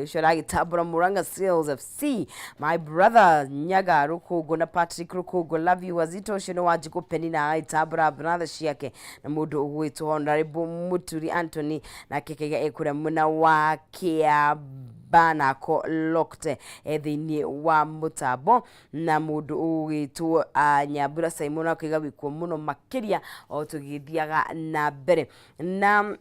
Ũcio aragĩtambũra Murang'a Seals FC, my brother Nyaga Rũkũngũ na Patrick Rũkũngũ, love you Wazito. Ũcio nĩ Wanjikũ Penina agagĩtambũra brother ciake na mũndũ ũgwĩtwo Honorable Mũturi Anthony nake kaiga ekũrĩa mwena wa Kĩamba nako locked e thĩinĩ wa mũtambo, na mũndũ ũgwĩtwo Nyambura Simon akaiga wĩkuo mũno makĩria o tũgĩthiaga na mbere, na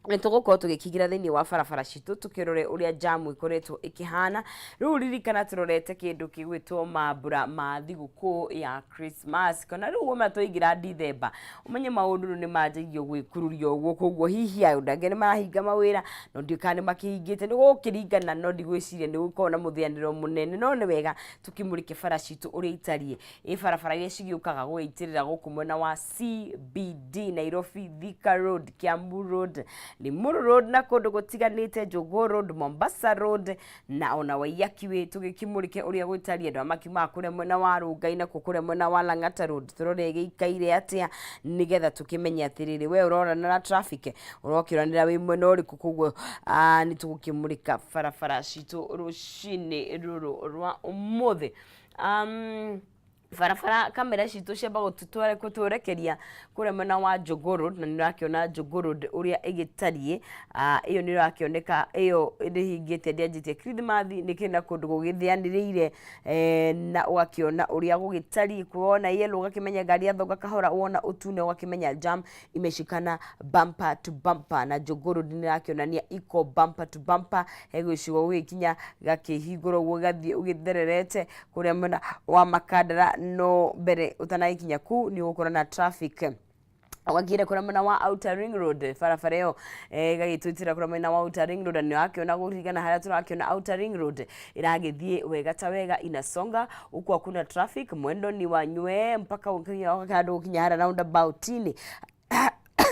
nĩ tũgũkorwo tũgĩkĩingĩra thĩinĩ wa barabara citũ tũkĩrore ũrĩa jamu ĩkoretwo ĩkĩhana. Rĩu ririkana tũrorete kĩndũ gĩgwĩtwo mambura ma thigũkũ ya Christmas, kana rĩu woma twaingĩra Ndithemba, ũmenye maũndũ rĩu nĩ manjagia gwĩkururia ũguo. Koguo hihi andũ angĩ nĩ marahinga mawĩra, no ndiũĩ kana nĩ makĩhingĩte, nĩ gũgũkĩringana, no ndigwĩciria nĩ gũkoragwo na mũthĩanĩro mũnene, no nĩ wega tũkĩmũrĩke bara citũ ũrĩa itariĩ. Ĩ barabara iria cigĩũkaga gũgĩitĩrĩra gũkũ mwena wa CBD Nairobi, Thika Road, Kiambu Road, Limuru Road na kũndũ gũtiganĩte, Jogoo Road, Mombasa Road na ona Waiyaki Way, tũgĩkĩmũrĩke ũrĩa gwĩtariĩ. Andũ arĩa makiumaga kũrĩa mwena wa Rongai nakuo kũrĩa mwena wa Lang'ata Road, tũrore ĩgĩikaire atĩa nĩgetha tũkĩmenye atĩrĩrĩ, we ũrorana na traffic ũrokĩranĩra wĩ mwena ũrĩkũ. Koguo nĩ tũgũkĩmũrĩka barabara citũ rũcinĩ rũrũ rwa ũmũthĩ. Barabara kamera citũ ciamba gũtũrekeria kũrĩa mwena wa Jogoo Road, na nĩ ũrakĩona Jogoo Road ũrĩa ĩgĩtariĩ. Ĩyo nĩ ĩrakĩoneka ĩyo ndĩhingĩte, ndĩanjĩtie Kirithimathi, nĩ kĩrĩ na kũndũ gũgĩthĩanĩrĩire, na ũgakĩona ũrĩa gũgĩtariĩ. Wona yellow ũgakĩmenya ngari yathonga kahora, wona ũtune ũgakĩmenya jam imeshikana bumper to bumper, na Jogoo Road nĩ ĩrakĩonania iko bumper to bumper. He gĩcigo gũgĩkinya gakĩhingũrwo ũguo gathiĩ ũgĩthererete kũrĩa mwena wa Makandara, no mbere ũtanagĩkinya kũu nĩ ũgũkora na traffic. Ũgakinya kũrĩa mwena wa Outer Ring Road, barabara ĩyo ĩgagĩtwĩtĩra kũrĩa mwena wa Outer Ring Road, na nĩ ũrakĩona kũringana harĩa tũrakĩona Outer Ring Road ĩragĩthiĩ wega ta wega, inasonga huku, hakuna traffic, mwendo ni wa nywee mpaka handũ gũkinya harĩa roundabout-inĩ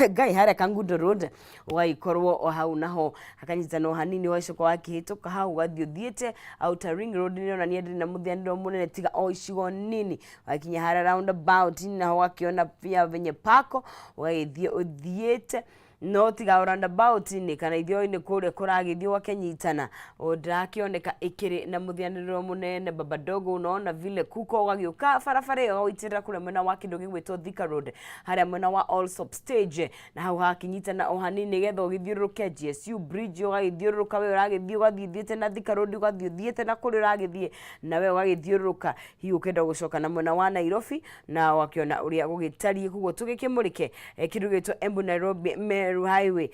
ngai harĩa Kangundo Road, ũgagĩkorwo o hau naho hakanyitana o hanini, ũgacoka wakĩhĩtũka hau ũgathiĩ ũthiĩte Outer Ring Road, nĩronania ndĩrĩ na mũthianĩro mũnene tiga o icigo nini. Wakinya harĩa roundabout naho ũgakĩona pia venye pako, ũgagĩthiĩ ũthiĩte, no tiga roundabout-inĩ kana ithio-inĩ kũrĩa kũragĩthiĩ ũgakĩnyitana, ndĩrakĩoneka ĩkĩrĩ na mũthianĩro mũnene. Baba dogo, unaona vile kuko. Ũgagĩũka barabara ĩyo ũgagĩitĩrĩra kũrĩa mwena wa kĩndũ gĩgwĩtwo Thika Road, harĩa mwena wa Allsops stage, na hau hakĩnyitana o hanini nĩgetha ũgĩthiũrũrũke GSU bridge, ũgagĩthiũrũrũka we ũragĩthiĩ ũgathiĩ ũthiĩte na Thika Road, ũgathiĩ ũthiĩte na kũrĩa ũragĩthiĩ, na we ũgagĩthiũrũrũka hihi ũkĩenda gũcoka na mwena wa Nairobi, na ũgakĩona ũrĩa gũgĩtariĩ. Koguo tũgĩkĩmũrĩke kĩndũ gĩgwĩtwo Embu Nairobi Meru Highway,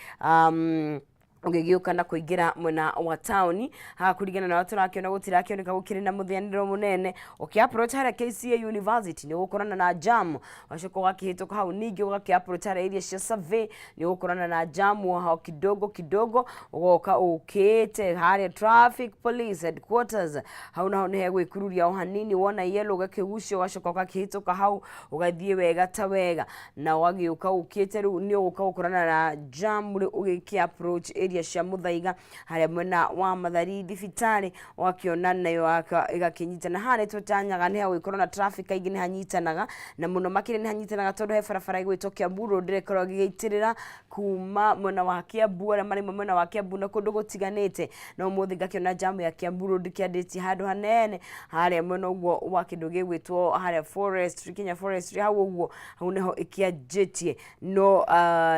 ũgĩgĩũka na kũingĩra mwena wa taũni haha, kũringana na ũrĩa tũrakĩona gũtirakĩoneka gũkĩrĩ na mũthĩanĩro mũnene. Ũkĩ approach harĩa KCA University nĩ ũgũkorana na jam, ũgacoka ũgakĩhĩtũka hau, ningĩ ũgakĩ approach harĩa area cia Survey nĩ ũgũkorana na jam hao kidogo kidogo, ũgoka ũkĩte harĩa traffic police headquarters, hau naho nĩ hegwĩkururia o hanini. Wona yellow ũgakĩgucia, ũgacoka ũgakĩhĩtũka hau, ũgathiĩ wega ta wega, na ũgagĩũka ũkĩte. Rĩu nĩ ũgũka gũkorana na jam rĩu ũgĩkĩ approach area cia Mũthaiga, harĩa mwena wa Mathari thibitarĩ, ũgakĩona nayo ĩgakĩnyitana. Haha nĩ tũtanyaga nĩ hagũgĩkorwo na traffic kaingĩ, nĩ hanyitanaga na mũno makĩria nĩ hanyitanaga tondũ he barabara ĩgwĩtwo Kiambu Road ĩrĩa ĩkoragwo ĩgĩitĩrĩra kuma mwena wa Kiambu, arĩa marĩma mwena wa Kiambu na kũndũ gũtiganĩte. No ũmũthĩ ngakĩona jam ya Kiambu Road kĩandĩtie handũ hanene harĩa mwena ũguo wa kĩndũ gĩgwĩtwo harĩa Forestry, Kenya Forestry, hau ũguo, hau nĩho ĩkĩanjĩtie, no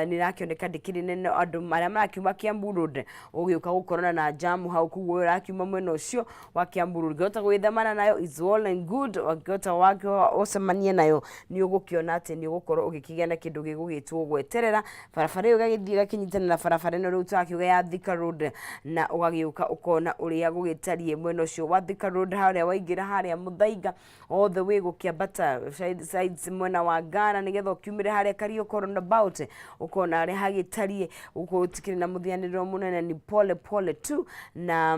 nĩ ĩrakĩoneka ndĩkĩrĩ nene. Andũ arĩa marakiuma Kiambu Road ũgĩũka gũkorana na jam hau, koguo ũrakiuma mwena ũcio wa Kiambu Road ũngĩhota gwĩthemana nayo is well and good, ũngĩhota ũcemanie nayo nĩ ũgũkĩona atĩ nĩ ũgũkorwo ũgĩkĩgĩa na kĩndũ gĩgũgĩtwo gweterera. Barabara ĩyo ĩgagĩthiĩ ĩgakĩnyitana na barabara ĩno rĩu tũrakiuga ya Thika Road, na ũgagĩũka ũkona ũrĩa gũgĩtariĩ mwena ũcio wa Thika Road, harĩa waingĩra harĩa Mũthaiga all the way gũkĩambata sides mwena wa Ngara nĩgetha ũkiumĩre harĩa Kariokor roundabout, ũkona harĩa hagĩtariĩ gũkũ gũtikĩrĩ na mũthianĩro mũnene, ni pole pole tu na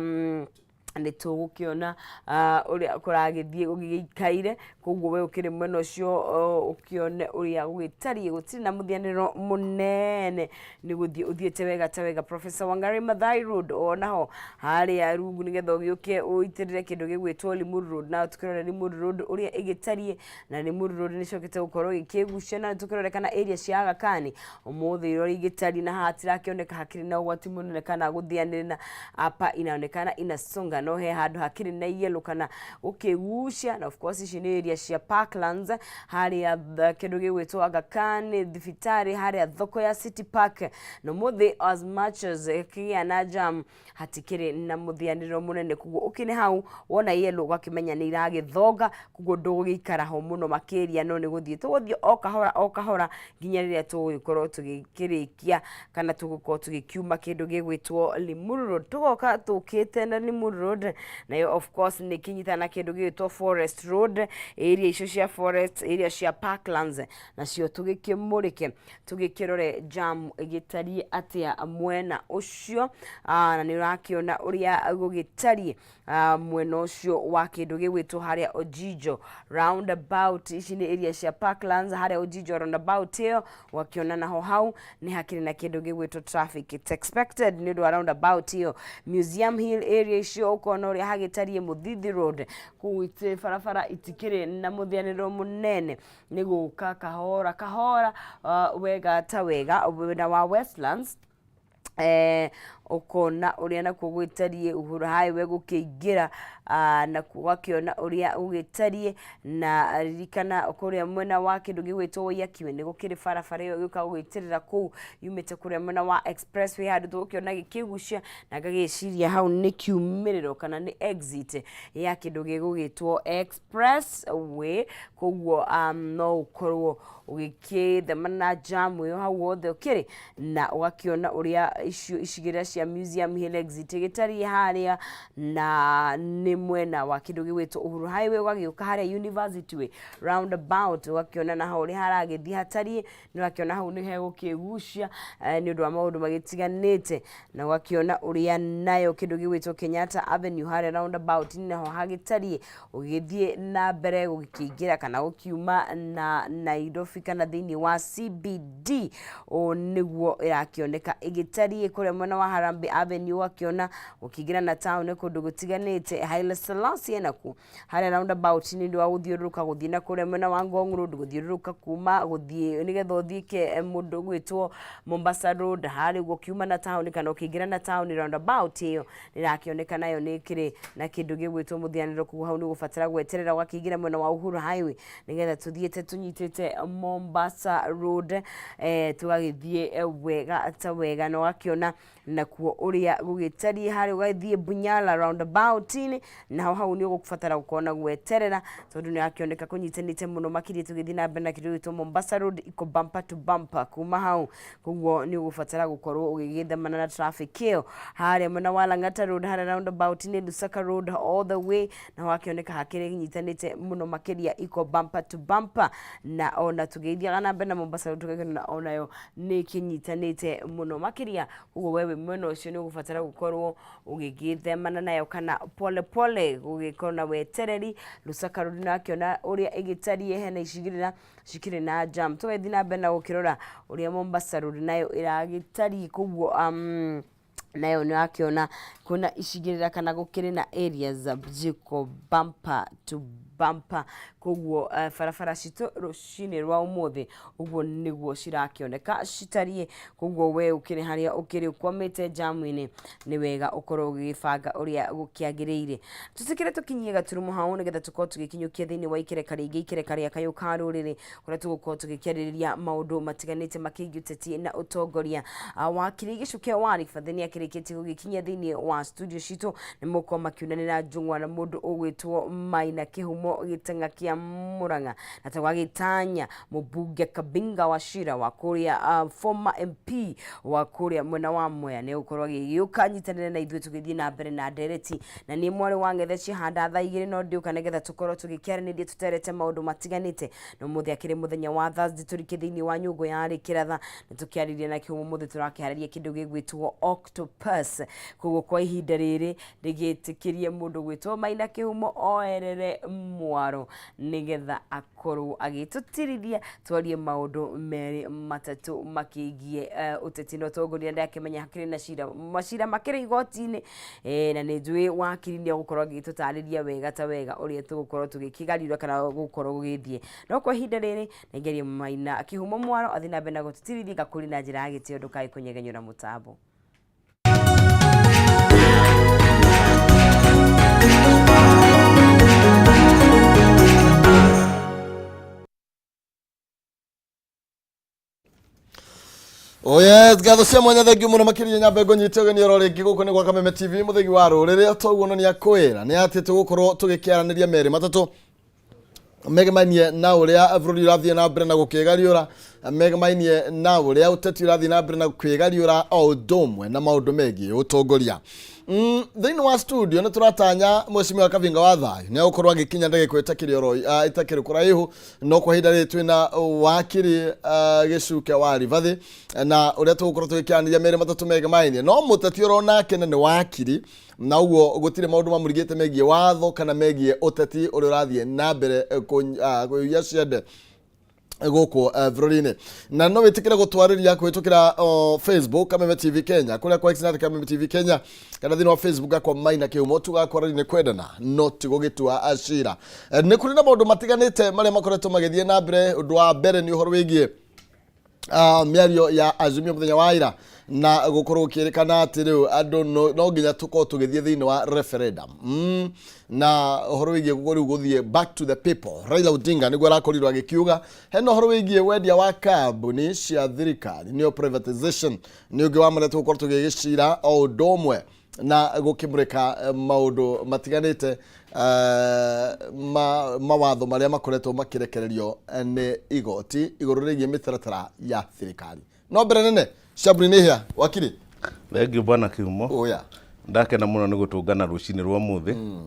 Nĩ tũgũkĩona ũrĩa kũragĩthiĩ gũgĩikaire, koguo we ũkĩrĩ mwena ũcio ũkĩone ũrĩa gũgĩtariĩ, gũtirĩ na mũthianĩro mũnene, nĩ gũthiĩ ũthiĩte wega ta wega. Professor Wangari Maathai Road onaho harĩa rungu nĩgetha ũgĩũke ũitĩrĩre kĩndũ gĩgwĩtwo Limuru Road, na tũkĩrore Limuru Road ũrĩa ĩgĩtariĩ, na Limuru Road nĩ ĩcokete gũkorwo ĩkĩgucia, na tũkĩrore kana area cia Aga Khan ũmũthĩ ũrĩa igĩtariĩ, na hatirakĩoneka hakĩrĩ na ũgwati mũnene kana gũthianĩrĩra, hapa inaonekana inasonga, no he handũ hakĩrĩ na yellow kana gũkĩgucia, na of course ici nĩ area cia Parklands harĩa kĩndũ gĩgwĩtwo Aga Khan thibitarĩ, harĩa thoko ya City Park, na ũmũthĩ as much as kĩgĩa na jam hatikĩrĩ na mũthianĩro mũnene, koguo ũkĩrĩ hau wona yellow ũgakĩmenya nĩ iragĩthonga, koguo ndũgũgĩikara ho mũno makĩria, no nĩ gũthiĩ tũgũthiĩ o kahora o kahora nginya rĩrĩa tũgũgĩkorwo tũgĩkĩrĩkia kana tũgũkorwo tũgĩkiuma kĩndũ gĩgwĩtwo Limuru Road. Tũgoka tũkĩte na Limuru Road, nayo of course nĩ ĩkĩnyitana na kĩndũ gĩgwĩtwo Forest Road, area icio cia forest, area cia Parklands, nacio tũgĩkĩmũrĩke tũgĩkĩrore jam ĩgĩtariĩ atĩa mwena ũcio, na nĩ ũrakĩona ũrĩa gũgĩtariĩ mwena ũcio wa kĩndũ gĩgwĩtwo harĩa Ojijo roundabout. Ici nĩ area cia Parklands harĩa Ojijo roundabout ĩyo, ũgakĩona naho hau nĩ hakĩrĩ na kĩndũ gĩgwĩtwo traffic, it's expected nĩ ũndũ wa roundabout ĩyo. Museum Hill area icio ũkona ũrĩa hagĩtariĩ, Mũthithi Road kũu barabara itikĩrĩ na mũthianĩro mũnene, nĩ gũka kahora kahora wega ta wega. Mwena wa Westlands ũkona ũrĩa nakuo gwĩtariĩ, Uhuru Highway gũkĩingĩra nakuo ũgakĩona ũrĩa gũgĩtariĩ, na ririkana kũrĩa mwena wa kĩndũ gĩgwĩtwo Waiyaki nĩ gũkĩrĩ barabara ĩyo ĩgĩũka gũgĩitĩrĩra kũu yumĩte kũrĩa mwena wa Expressway handũ tũgũkĩona gĩkĩgucia, na ngagĩciria hau nĩ kiumĩrĩro kana nĩ exit ya kĩndũ gĩgũgĩtwo Expressway, koguo no ũkorwo ũgĩkĩthema na jam ĩyo hau hothe ũkĩrĩ, na ũgakĩona ũrĩa icio icigĩrĩra cia Museum Hill exit ĩgĩtariĩ harĩa, na nĩ mwena wa kĩndũ gĩgwĩtwo Uhuru Highway, ũgagĩũka harĩa University Way roundabout, ũgakĩona na hau ũrĩa haragĩthiĩ hatariĩ, nĩ ũrakĩona hau nĩ hegũkĩgucia nĩ ũndũ wa maũndũ magĩtiganĩte, na ũgakĩona ũrĩa nayo kĩndũ gĩgwĩtwo Kenyatta Avenue harĩa roundabout naho hagĩtariĩ, ũgĩthiĩ na mbere gũkĩingĩra kana gũkiuma na Nairobi kana thĩinĩ wa CBD, ũũ nĩguo ĩrakĩoneka ĩgĩtariĩ kũrĩa mwena wa Harambee Avenue, ũgakĩona ũkĩingĩra na town kũndũ gũtiganĩte, Haile Selassie nakuo harĩa roundabout nĩ ũndũ wa gũthiũrũrũka gũthiĩ na kũrĩa mwena wa Ngong Road, gũthiũrũrũka kuma gũthiĩ nĩgetha ũthiĩ mũndũ ũgwĩtwo Mombasa Road harĩa ũguo ũkiuma na town kana ũkĩingĩra na town, roundabout ĩyo nĩrakĩoneka nayo nĩ ĩkĩrĩ na kĩndũ gĩgwĩtwo mũthianĩro, koguo hau nĩ ũgũbatara gweterera ũgakĩingĩra mwena wa Uhuru Highway nĩgetha tũthiĩte tũnyitĩte Mombasa Road, tũgagĩthiĩ wega ta wega, na ũgakĩona nakuo ũrĩa gũgĩtariĩ harĩa ũgagĩthiĩ Bunyala roundabout-inĩ, naho hau nĩ ũgũbatara gũkorwo na gweterera tondũ nĩ hakĩoneka kũnyitanĩte mũno makĩria tũgĩthiĩ na mbere na kĩndũ gĩgwĩtwo Mombasa Road iko bumper to bumper kuma hau, koguo nĩ ũgũbatara gũkorwo ũgĩgĩthemana na traffic ĩyo harĩa mwena wa Lang'ata Road harĩa roundabout nĩ Lusaka Road all the way, naho hakĩoneka hakĩrĩ nyitanĩte mũno makĩria iko bumper to bumper, na ona tũgĩthiaga na mbere na Mombasa Road tũgakĩona onayo nĩ ĩkĩnyitanĩte mũno makĩria, koguo we wĩ mwena ũcio nĩ ũgũbatara gũkorwo ũgĩgĩthemana nayo kana pole pole gũgĩkorwo na wetereri. Lusaka Road nĩũrakĩona ũrĩa ĩgĩtariĩ, hena icigĩrĩra cikĩrĩ na jam. Tũgagĩthiĩ na mbere na gũkĩrora ũrĩa Mombasa Road nayo ĩragĩtariĩ, koguo nayo nĩ ũrakĩona kwĩna icigĩrĩra kana gũkĩrĩ na areas jiko bumper to bumper, koguo barabara citũ rũcinĩ rwa ũmũthĩ ũguo nĩguo cirakĩoneka citariĩ, koguo we ũkĩrĩ harĩa ũkĩrĩ ũkwamĩte jam-inĩ nĩ wega ũkorwo ũgĩgĩbanga ũrĩa gũkĩagĩrĩire. Tũtikĩrĩ tũkinyie gaturumo hau nĩgetha tũkorwo tũgĩkinyũkia thĩinĩ wa ikereka rĩngĩ, ikereka rĩa kayũ ka rũrĩrĩ, kũrĩa tũgũkorwo tũgĩkĩarĩrĩria maũndũ matiganĩte makĩgiĩ ũteti na ũtongoria. Wakiri Gĩcuke wa Ribathi nĩ akĩrĩkĩtie gũgĩkinyia thĩinĩ wa studio citũ, nĩ mũgũkorwo makiunanĩra njũng'wa na mũndũ ũgwĩtwo Maina Kĩhumo Gĩteng'a kĩa Mũrang'a, na tũgagĩtanya mũmbunge Kabinga Wachira wa kũrĩa former MP wa kũrĩa mwena wa Mwea nĩ egũkorwo agĩgĩũka anyitanĩre na ithuĩ tũgĩthiĩ na mbere na ndereti. Na niĩ mwarĩ wa Ng'ethe Ciahanda thaa 2 no ndĩũka nĩgetha tũkorwo tũgĩkĩaranĩria tũterete maũndũ matiganĩte. Na ũmũthĩ akĩrĩ mũthenya wa Thursday, tũrike thĩinĩ wa nyũngũ ya rĩkĩratha na tũkĩarĩria na kĩo ũmũthĩ tũrakĩharĩria kĩndũ gĩgwĩtwo octopus. pass. Koguo kwa ihinda rĩrĩ rĩgĩtĩkĩrie mũndũ gwĩtwo Maina Kĩhumo oerere mwaro nĩgetha akorwo agĩtũtirithia twarie maũndũ merĩ matatũ makĩgiĩ ũteti na ũtongoria. Ndakĩmenya hakĩrĩ na cira, macira makĩrĩ igoti-inĩ, na nĩ njũĩ wakiri nĩ egũkorwo agĩtũtarĩria wega ta wega ũrĩa tũgũkorwo tũgĩkĩgariũra kana gũkorwo gũgĩthiĩ. No kwa ihinda rĩrĩ nĩngerie Maina Kĩhumo mwaro athiĩ na mbere na gũtũtirithia ngakũria na njĩra ya gĩtĩo ndũkae kũnyegenyũra mũtambo. Oh yes, ngatho cia mwanya thengiũ mũno makĩria nyambe ngũnyite ũgeni oro rĩngĩ gũkũ nĩ gwa Kameme TV mũthĩgi wa rũrĩrĩ toguo no nĩ akwĩra nĩ atĩ tũgũkorwo tũgĩkĩaranĩria merĩ matatũ megemainie na ũrĩa bũrũri ũrathiĩ na mbere na gũkĩgariũra, megemainie na ũrĩa ũteti ũrathiĩ na mbere na kwĩgariũra o ũndũ ũmwe na maũndũ megiĩ ũtongoria. Thĩinĩ wa studio nĩ tũratanya Mheshimiwa Kavinga wa Thayũ nĩ agũkorwo agĩkinya ndagĩka ĩtakĩrĩ oro ĩtakĩrĩ kũraihu, no kwa ihinda rĩrĩ twĩna wakiri Gĩcuke wa Ribathi na ũrĩa tũgũkorwo tũgĩkĩaranĩria merĩ matatũ megemainie no mũteti oro nake na nĩ wakiri, na ũguo gũtirĩ maũndũ mamũrigĩte megiĩ watho kana megiĩ ũteti ũrĩa ũrathiĩ na mbere kũiyũria ciande gũkũ bũrũri-inĩ. Na no wĩtĩkĩre gũtwarĩria kũhĩtũkĩra Facebook Kameme TV Kenya, kũrĩa kwa X na Kameme TV Kenya, kana thĩinĩ wa Facebook akwa Maina Kĩhumo. Tugakwarĩria nĩ kwendana no ti gũgĩtua cira. Nĩ kũrĩ na maũndũ matiganĩte marĩa makoretwo magĩthiĩ na mbere. Ũndũ wa mbere nĩ ũhoro wĩgiĩ mĩario ya Azimio mũthenya wa ira na gũkorwo gũkĩrĩkana atĩ rĩu andũ no nginya tũkorwo tũgĩthiĩ thĩinĩ wa referendum, na ũhoro wĩgiĩ rĩu gũthiĩ back to the people, Raila Odinga nĩguo arakorirwo agĩkiuga. Hena ũhoro wĩgiĩ wendia wa kambuni cia thirikari, nĩyo privatization, nĩ ũngĩ wa marĩa tũgũkorwo tũgĩgĩcira o ũndũ ũmwe na gũkĩmũrĩka maũndũ matiganĩte, mawatho marĩa makoretwo makĩrekererio nĩ igoti igũrũ rĩgiĩ mĩtaratara ya thirikari. No mbere nene cambuni nĩ hĩa wakiri. Thengiũ bwana Kĩhumo. Oya. Ndakena mũno nĩ gũtũngana rũcinĩ rwa ũmũthĩ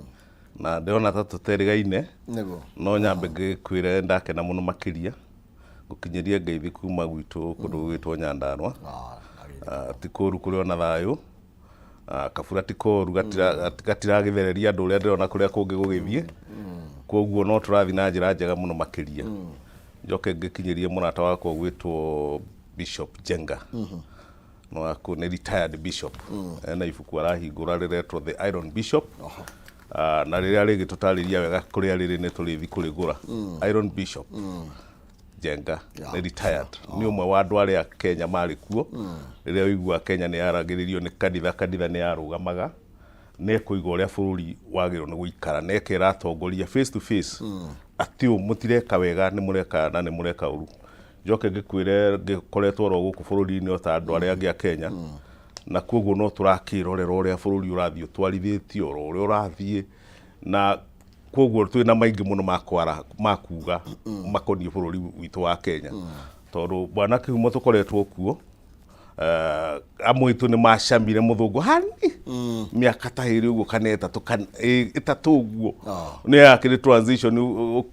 na ndĩrona ta tũterĩgaine. Nĩguo. No nyambe ngĩkwĩre ndakena mũno makĩria gũkinyĩria ngeithi kuma gwitũ kũndũ gũgwĩtwo Nyandarua. Ti kũru, kũrĩ ona thayũ. Kabura ti koru, gatiragĩthereria andũ ũrĩa ndĩrona kũrĩa kũngĩ gũgĩthiĩ. Koguo no tũrathiĩ na njĩra njega mũno makĩria. Njoke ngĩkinyĩrie mũrata wakwa ũgwĩtwo Bishop Jenga, no aku nĩ retired bishop, ena ibuku arahingũra rĩretwo The Iron Bishop. Na rĩrĩa rĩgĩtũtarĩria wega kũrĩa rĩrĩ nĩ tũrĩthi kũrĩgũra. Iron Bishop Njenga nĩ retired, nĩ ũmwe wa andũ arĩa Kenya marĩ kuo rĩrĩa ũigua Kenya nĩ yaragĩrĩrio nĩ kanitha, kanitha nĩ yarũgamaga na ĩkũiga ũrĩa bũrũri wagĩrĩirwo nĩ gũikara na ĩkera atongoria face to face atĩ ũũ mũtireka wega, nĩ mũreka na nĩ mũreka ũru. Njoke ngĩkwĩre ngĩkoretwo oro gũkũ bũrũri-inĩ o ta andũ arĩa angĩ a Kenya, na koguo no tũrakĩrorera ũrĩa bũrũri ũrathiĩ ũtwarithĩtio oro ũrĩa ũrathiĩ, na koguo twĩ na maingĩ mũno ma kwara ma kuga makoniĩ bũrũri witũ wa Kenya, tondũ bwana Kĩhumo tũkoretwo kuo, amwe aitũ nĩ macamire mũthũngũ hani mĩaka ta ĩrĩ ũguo kana ĩtatũ kana ĩtatũ ũguo, nĩ yakĩrĩ transition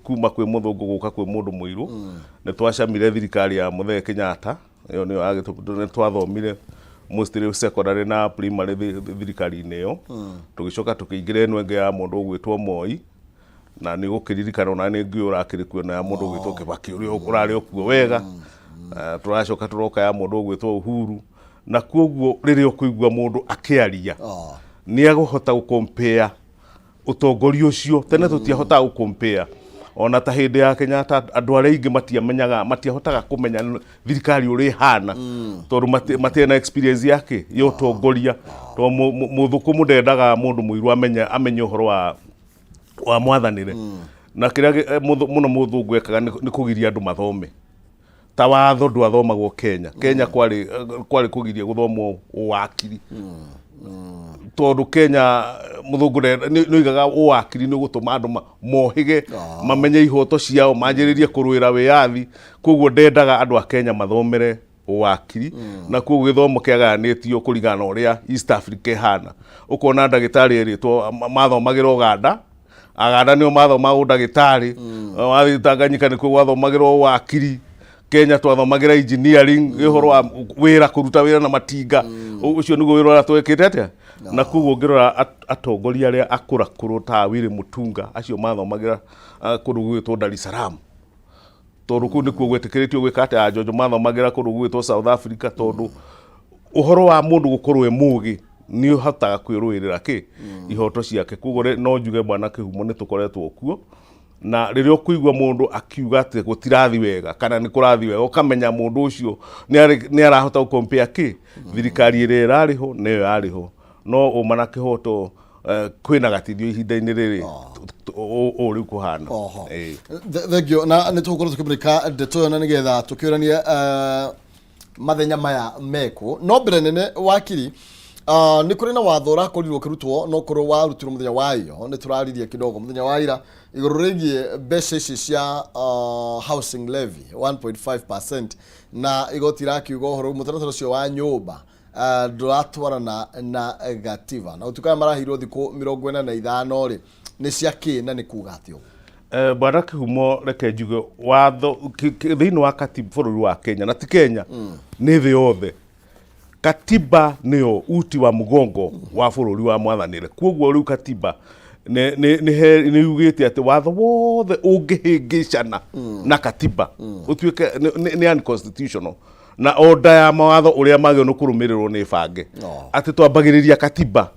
kuma kwĩ mũthũngũ gũka kwĩ mũndũ mũirũ. Nĩ twacamire thirikari ya Mũthee Kenyatta, ĩyo nĩyo nĩ twathomire mostly secondary na primary thirikari-inĩ ĩyo. Tũgĩcoka tũkĩingĩra ĩno ĩngĩ ya mũndũ ũgwĩtwo Moi, na nĩ gũkĩririkana ona nĩ ngũĩ ũrakĩrĩ kuo ĩno ya mũndũ ũgwĩtwo Kibaki ũrĩa ũrarĩ o kuo wega. Tũracoka tũroka ya mũndũ ũgwĩtwo Uhuru, na koguo rĩrĩa ũkũigua mũndũ akĩaria nĩ egũhota gũ-compare ũtongoria ũcio. Tene tũtiahotaga gũ-compare, ona ta hĩndĩ ya Kenyatta andũ arĩa aingĩ matiamenyaga, matiahotaga kũmenya thirikari ũrĩa ĩhana, tondũ matiarĩ na experience yake ya ũtongoria, tondũ mũthũkũmũ ndendaga mũndũ mũirũ amenye ũhoro wa mwathanĩre. Na kĩrĩa mũno mũthũngũ ekaga nĩ kũgiria andũ mathome ta watho ndwathomagwo Kenya. Kenya kwarĩ kũgiria gũthomwo ũwakiri, tondũ Kenya mũthũngũ nĩ oigaga ũwakiri nĩ ũgũtũma andũ mohĩge, mamenye ihoto ciao, manjĩrĩrie kũrũĩra wĩyathi. Koguo ndendaga andũ a Kenya mathomere ũwakiri, na koguo gĩthomo kĩagayanĩtio kũringana na ũrĩa East Africa ĩhana. Ũkona ndagĩtarĩ erĩtwo mathomagĩra Ũganda, Aganda nĩo mathomaga ũndagĩtarĩ, wathiĩ Tanganyika nĩkuo gwathomagĩrwo ũwakiri. Kenya twathomagĩra engineering, ũhoro wa wĩra, kũruta wĩra na matinga. Ũcio nĩguo wĩra ũrĩa twekĩte atĩa. Na koguo ũngĩrora atongoria arĩa akũrakũrũ ta Willy Mutunga, acio mathomagĩra kũndũ gũgwĩtwo Dar es Salaam, tondũ kũu nĩkuo gwĩtĩkĩrĩtio gwĩka atĩa. Anjonjo mathomagĩra kũndũ gũgwĩtwo South Africa, tondũ ũhoro wa mũndũ gũkorwo e mũgĩ nĩ ũhotaga kwĩrũĩrĩra kĩ ihoto ciake. Koguo no njuge, bwana Kĩhumo, nĩ tũkoretwo kuo, na rĩrĩa ũkũigua mũndũ akiuga atĩ gũtirathi wega kana nĩ kũrathi wega, ũkamenya mũndũ ũcio nĩ arahota gũ-compare kĩ thirikari ĩrĩa ĩrarĩ ho na ĩyo yarĩ ho. No ũma na kĩhoto, kwĩna gatithio ihinda-inĩ rĩrĩ ũũ rĩu kũhana. Oho. Ĩĩ. Thengiũ, na nĩ tũgũkorwo tũkĩmũrĩka ndeto ĩyo na nĩgetha tũkĩũranie mathenya maya mekwo. No mbere nene, wakiri, nĩ kũrĩ na watho ũrakorirwo ũkĩrutwo, no korwo warutirwo mũthenya wa iyo, nĩ tũraririe kidogo mũthenya wa ira igũrũ rĩgiĩ mbeca ici cia housing levy 1.5%, na igoti irakiuga ũhoro mũtaratara ũcio wa nyũmba ndũratwarana na gatiba, na gũtuĩka maraheirwo thikũ 45 rĩ, nĩ cia kĩ na nĩ kuga atĩ ũguo? Bwana Kĩhumo, reke njuge watho thĩinĩ wa katiba bũrũri wa Kenya, na ti Kenya, nĩ thĩ yothe, katiba nĩyo uti wa mũgongo wa bũrũri wa mwathanĩre. Koguo rĩu katiba nĩ yugĩte atĩ watho wothe ũngĩhĩngĩcana na katiba ũtuĩke nĩ unconstitutional, na order ya mawatho ũrĩa magĩrĩirwo nĩ kũrũmĩrĩrwo nĩ bange atĩ twambagĩrĩria katiba,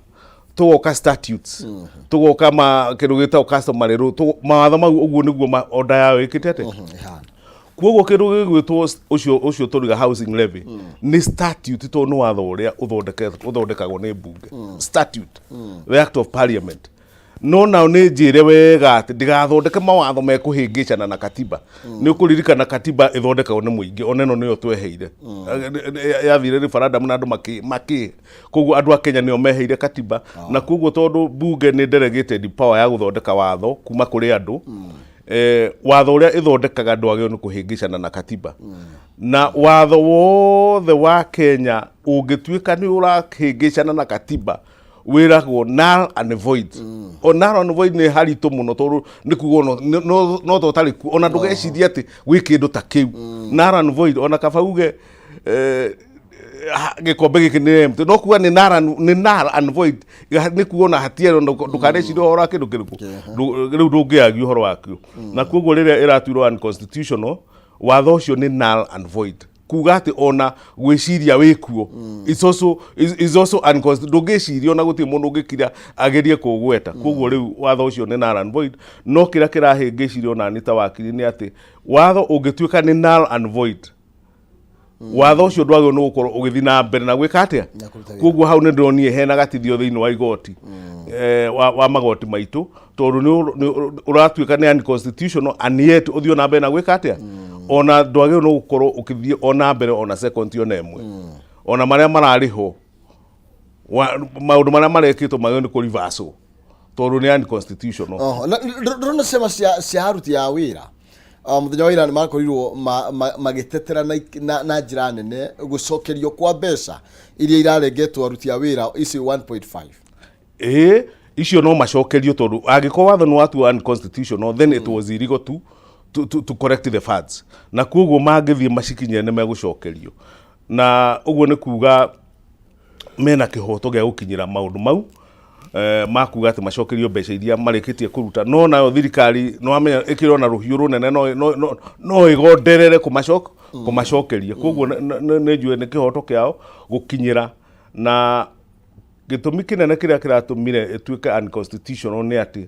tugoka statutes, tugoka ma kĩndũ gĩtagwo customary law, mawatho mau. Ũguo nĩguo order yayo ĩkĩte atĩ. Ĩhana. Koguo kĩndũ gĩgwĩtwo ũcio tũriga housing levy nĩ statute, tondũ nĩ watho ũrĩa ũthondekagwo nĩ mbunge, statute, the act of parliament. No nao nĩ njĩre wega atĩ ndigathondeke mawatho mekũhĩngĩcana na katiba. Nĩ ũkũririkana katiba ĩthondekagwo nĩ mũingĩ, ona ĩno nĩyo tweheire. Yathire referendum na andũ makĩ koguo andũ a Kenya nĩo meheire katiba. Na koguo tondũ mbunge nĩ delegated power ya gũthondeka watho kuma kũrĩ andũ, watho ũrĩa ĩthondekaga ndwagĩrĩirwo nĩ kũhĩngĩcana na katiba. Na watho wothe wa Kenya ũngĩtuĩka nĩ ũrahĩngĩcana na katiba wĩragwo null and void. O null and void nĩ haritũ mũno, tondũ nĩ kuga no ta ũtarĩ kuo, ona ndũgeciria atĩ gwĩ kĩndũ ta kĩu. Null and void, ona kaba uge gĩkombe gĩkĩ nĩ empty, no kuga nĩ null and void nĩ kuga ona hatiarĩ, ona ndũkanecirie ũhoro wa kĩndũ kĩrĩkũ. Rĩu ndũngĩagia ũhoro wakĩo. Na koguo rĩrĩa ĩratuirwo unconstitutional, watho ũcio nĩ null and void, kuga atĩ ona gwĩciria wĩkuo is also unconstitutional. Ndũngĩciria, ona gũtirĩ mũndũ ũngĩkira agerie kũgweta. Koguo rĩu watho ũcio nĩ null and void. No kĩrĩa kĩrahĩngĩcirio nani ta wakiri nĩ atĩ watho ũngĩtuĩka nĩ null and void, watho ũcio ndwagĩrĩirwo nĩ gũkorwo ũgĩthiĩ na mbere na gwĩka atĩa? Na kũruta wĩra. Koguo hau nĩ ndĩronire hena gatithio thĩinĩ wa igoti, wa magoti maitũ, tondũ nĩ ũratuĩka nĩ unconstitutional and yet ũthiĩ na mbere na gwĩka atĩa? Ona ndwagĩrĩirwo nĩ gũkorwo ũkĩthiĩ ona mbere ona second ona ĩmwe. Ona marĩa mararĩhwo, maũndũ marĩa marekĩtwo magĩrĩirwo nĩ kũ-reversal, tondũ nĩ unconstitutional. Oho, na ndĩrona ciama cia aruti a wĩra, mũthenya wa ira nĩ makorirwo magĩtetera na njĩra nene gũcokerio kwa mbeca iria irarengetwo aruti a wĩra ici 1.5. Ĩĩ, icio no macokerio, tondũ angĩkorwo watho nĩ watuo unconstitutional, then it was illegal to collect the funds, na koguo mangĩthiĩ macikinyĩre nĩ megũcokerio. Na ũguo nĩ kuga mena kĩhoto gĩa gũkinyĩra maũndũ mau, makuga atĩ macokerio mbeca iria marĩkĩtie kũruta. No nayo thirikari no amenya ĩkĩrĩ ona rũhiũ rũnene, no ĩgonderere kũmacokeria. Koguo nĩ njũĩ nĩ kĩhoto kĩao gũkinyĩra. Na gĩtũmi kĩnene kĩrĩa kĩratũmire ĩtuĩke unconstitutional nĩ atĩ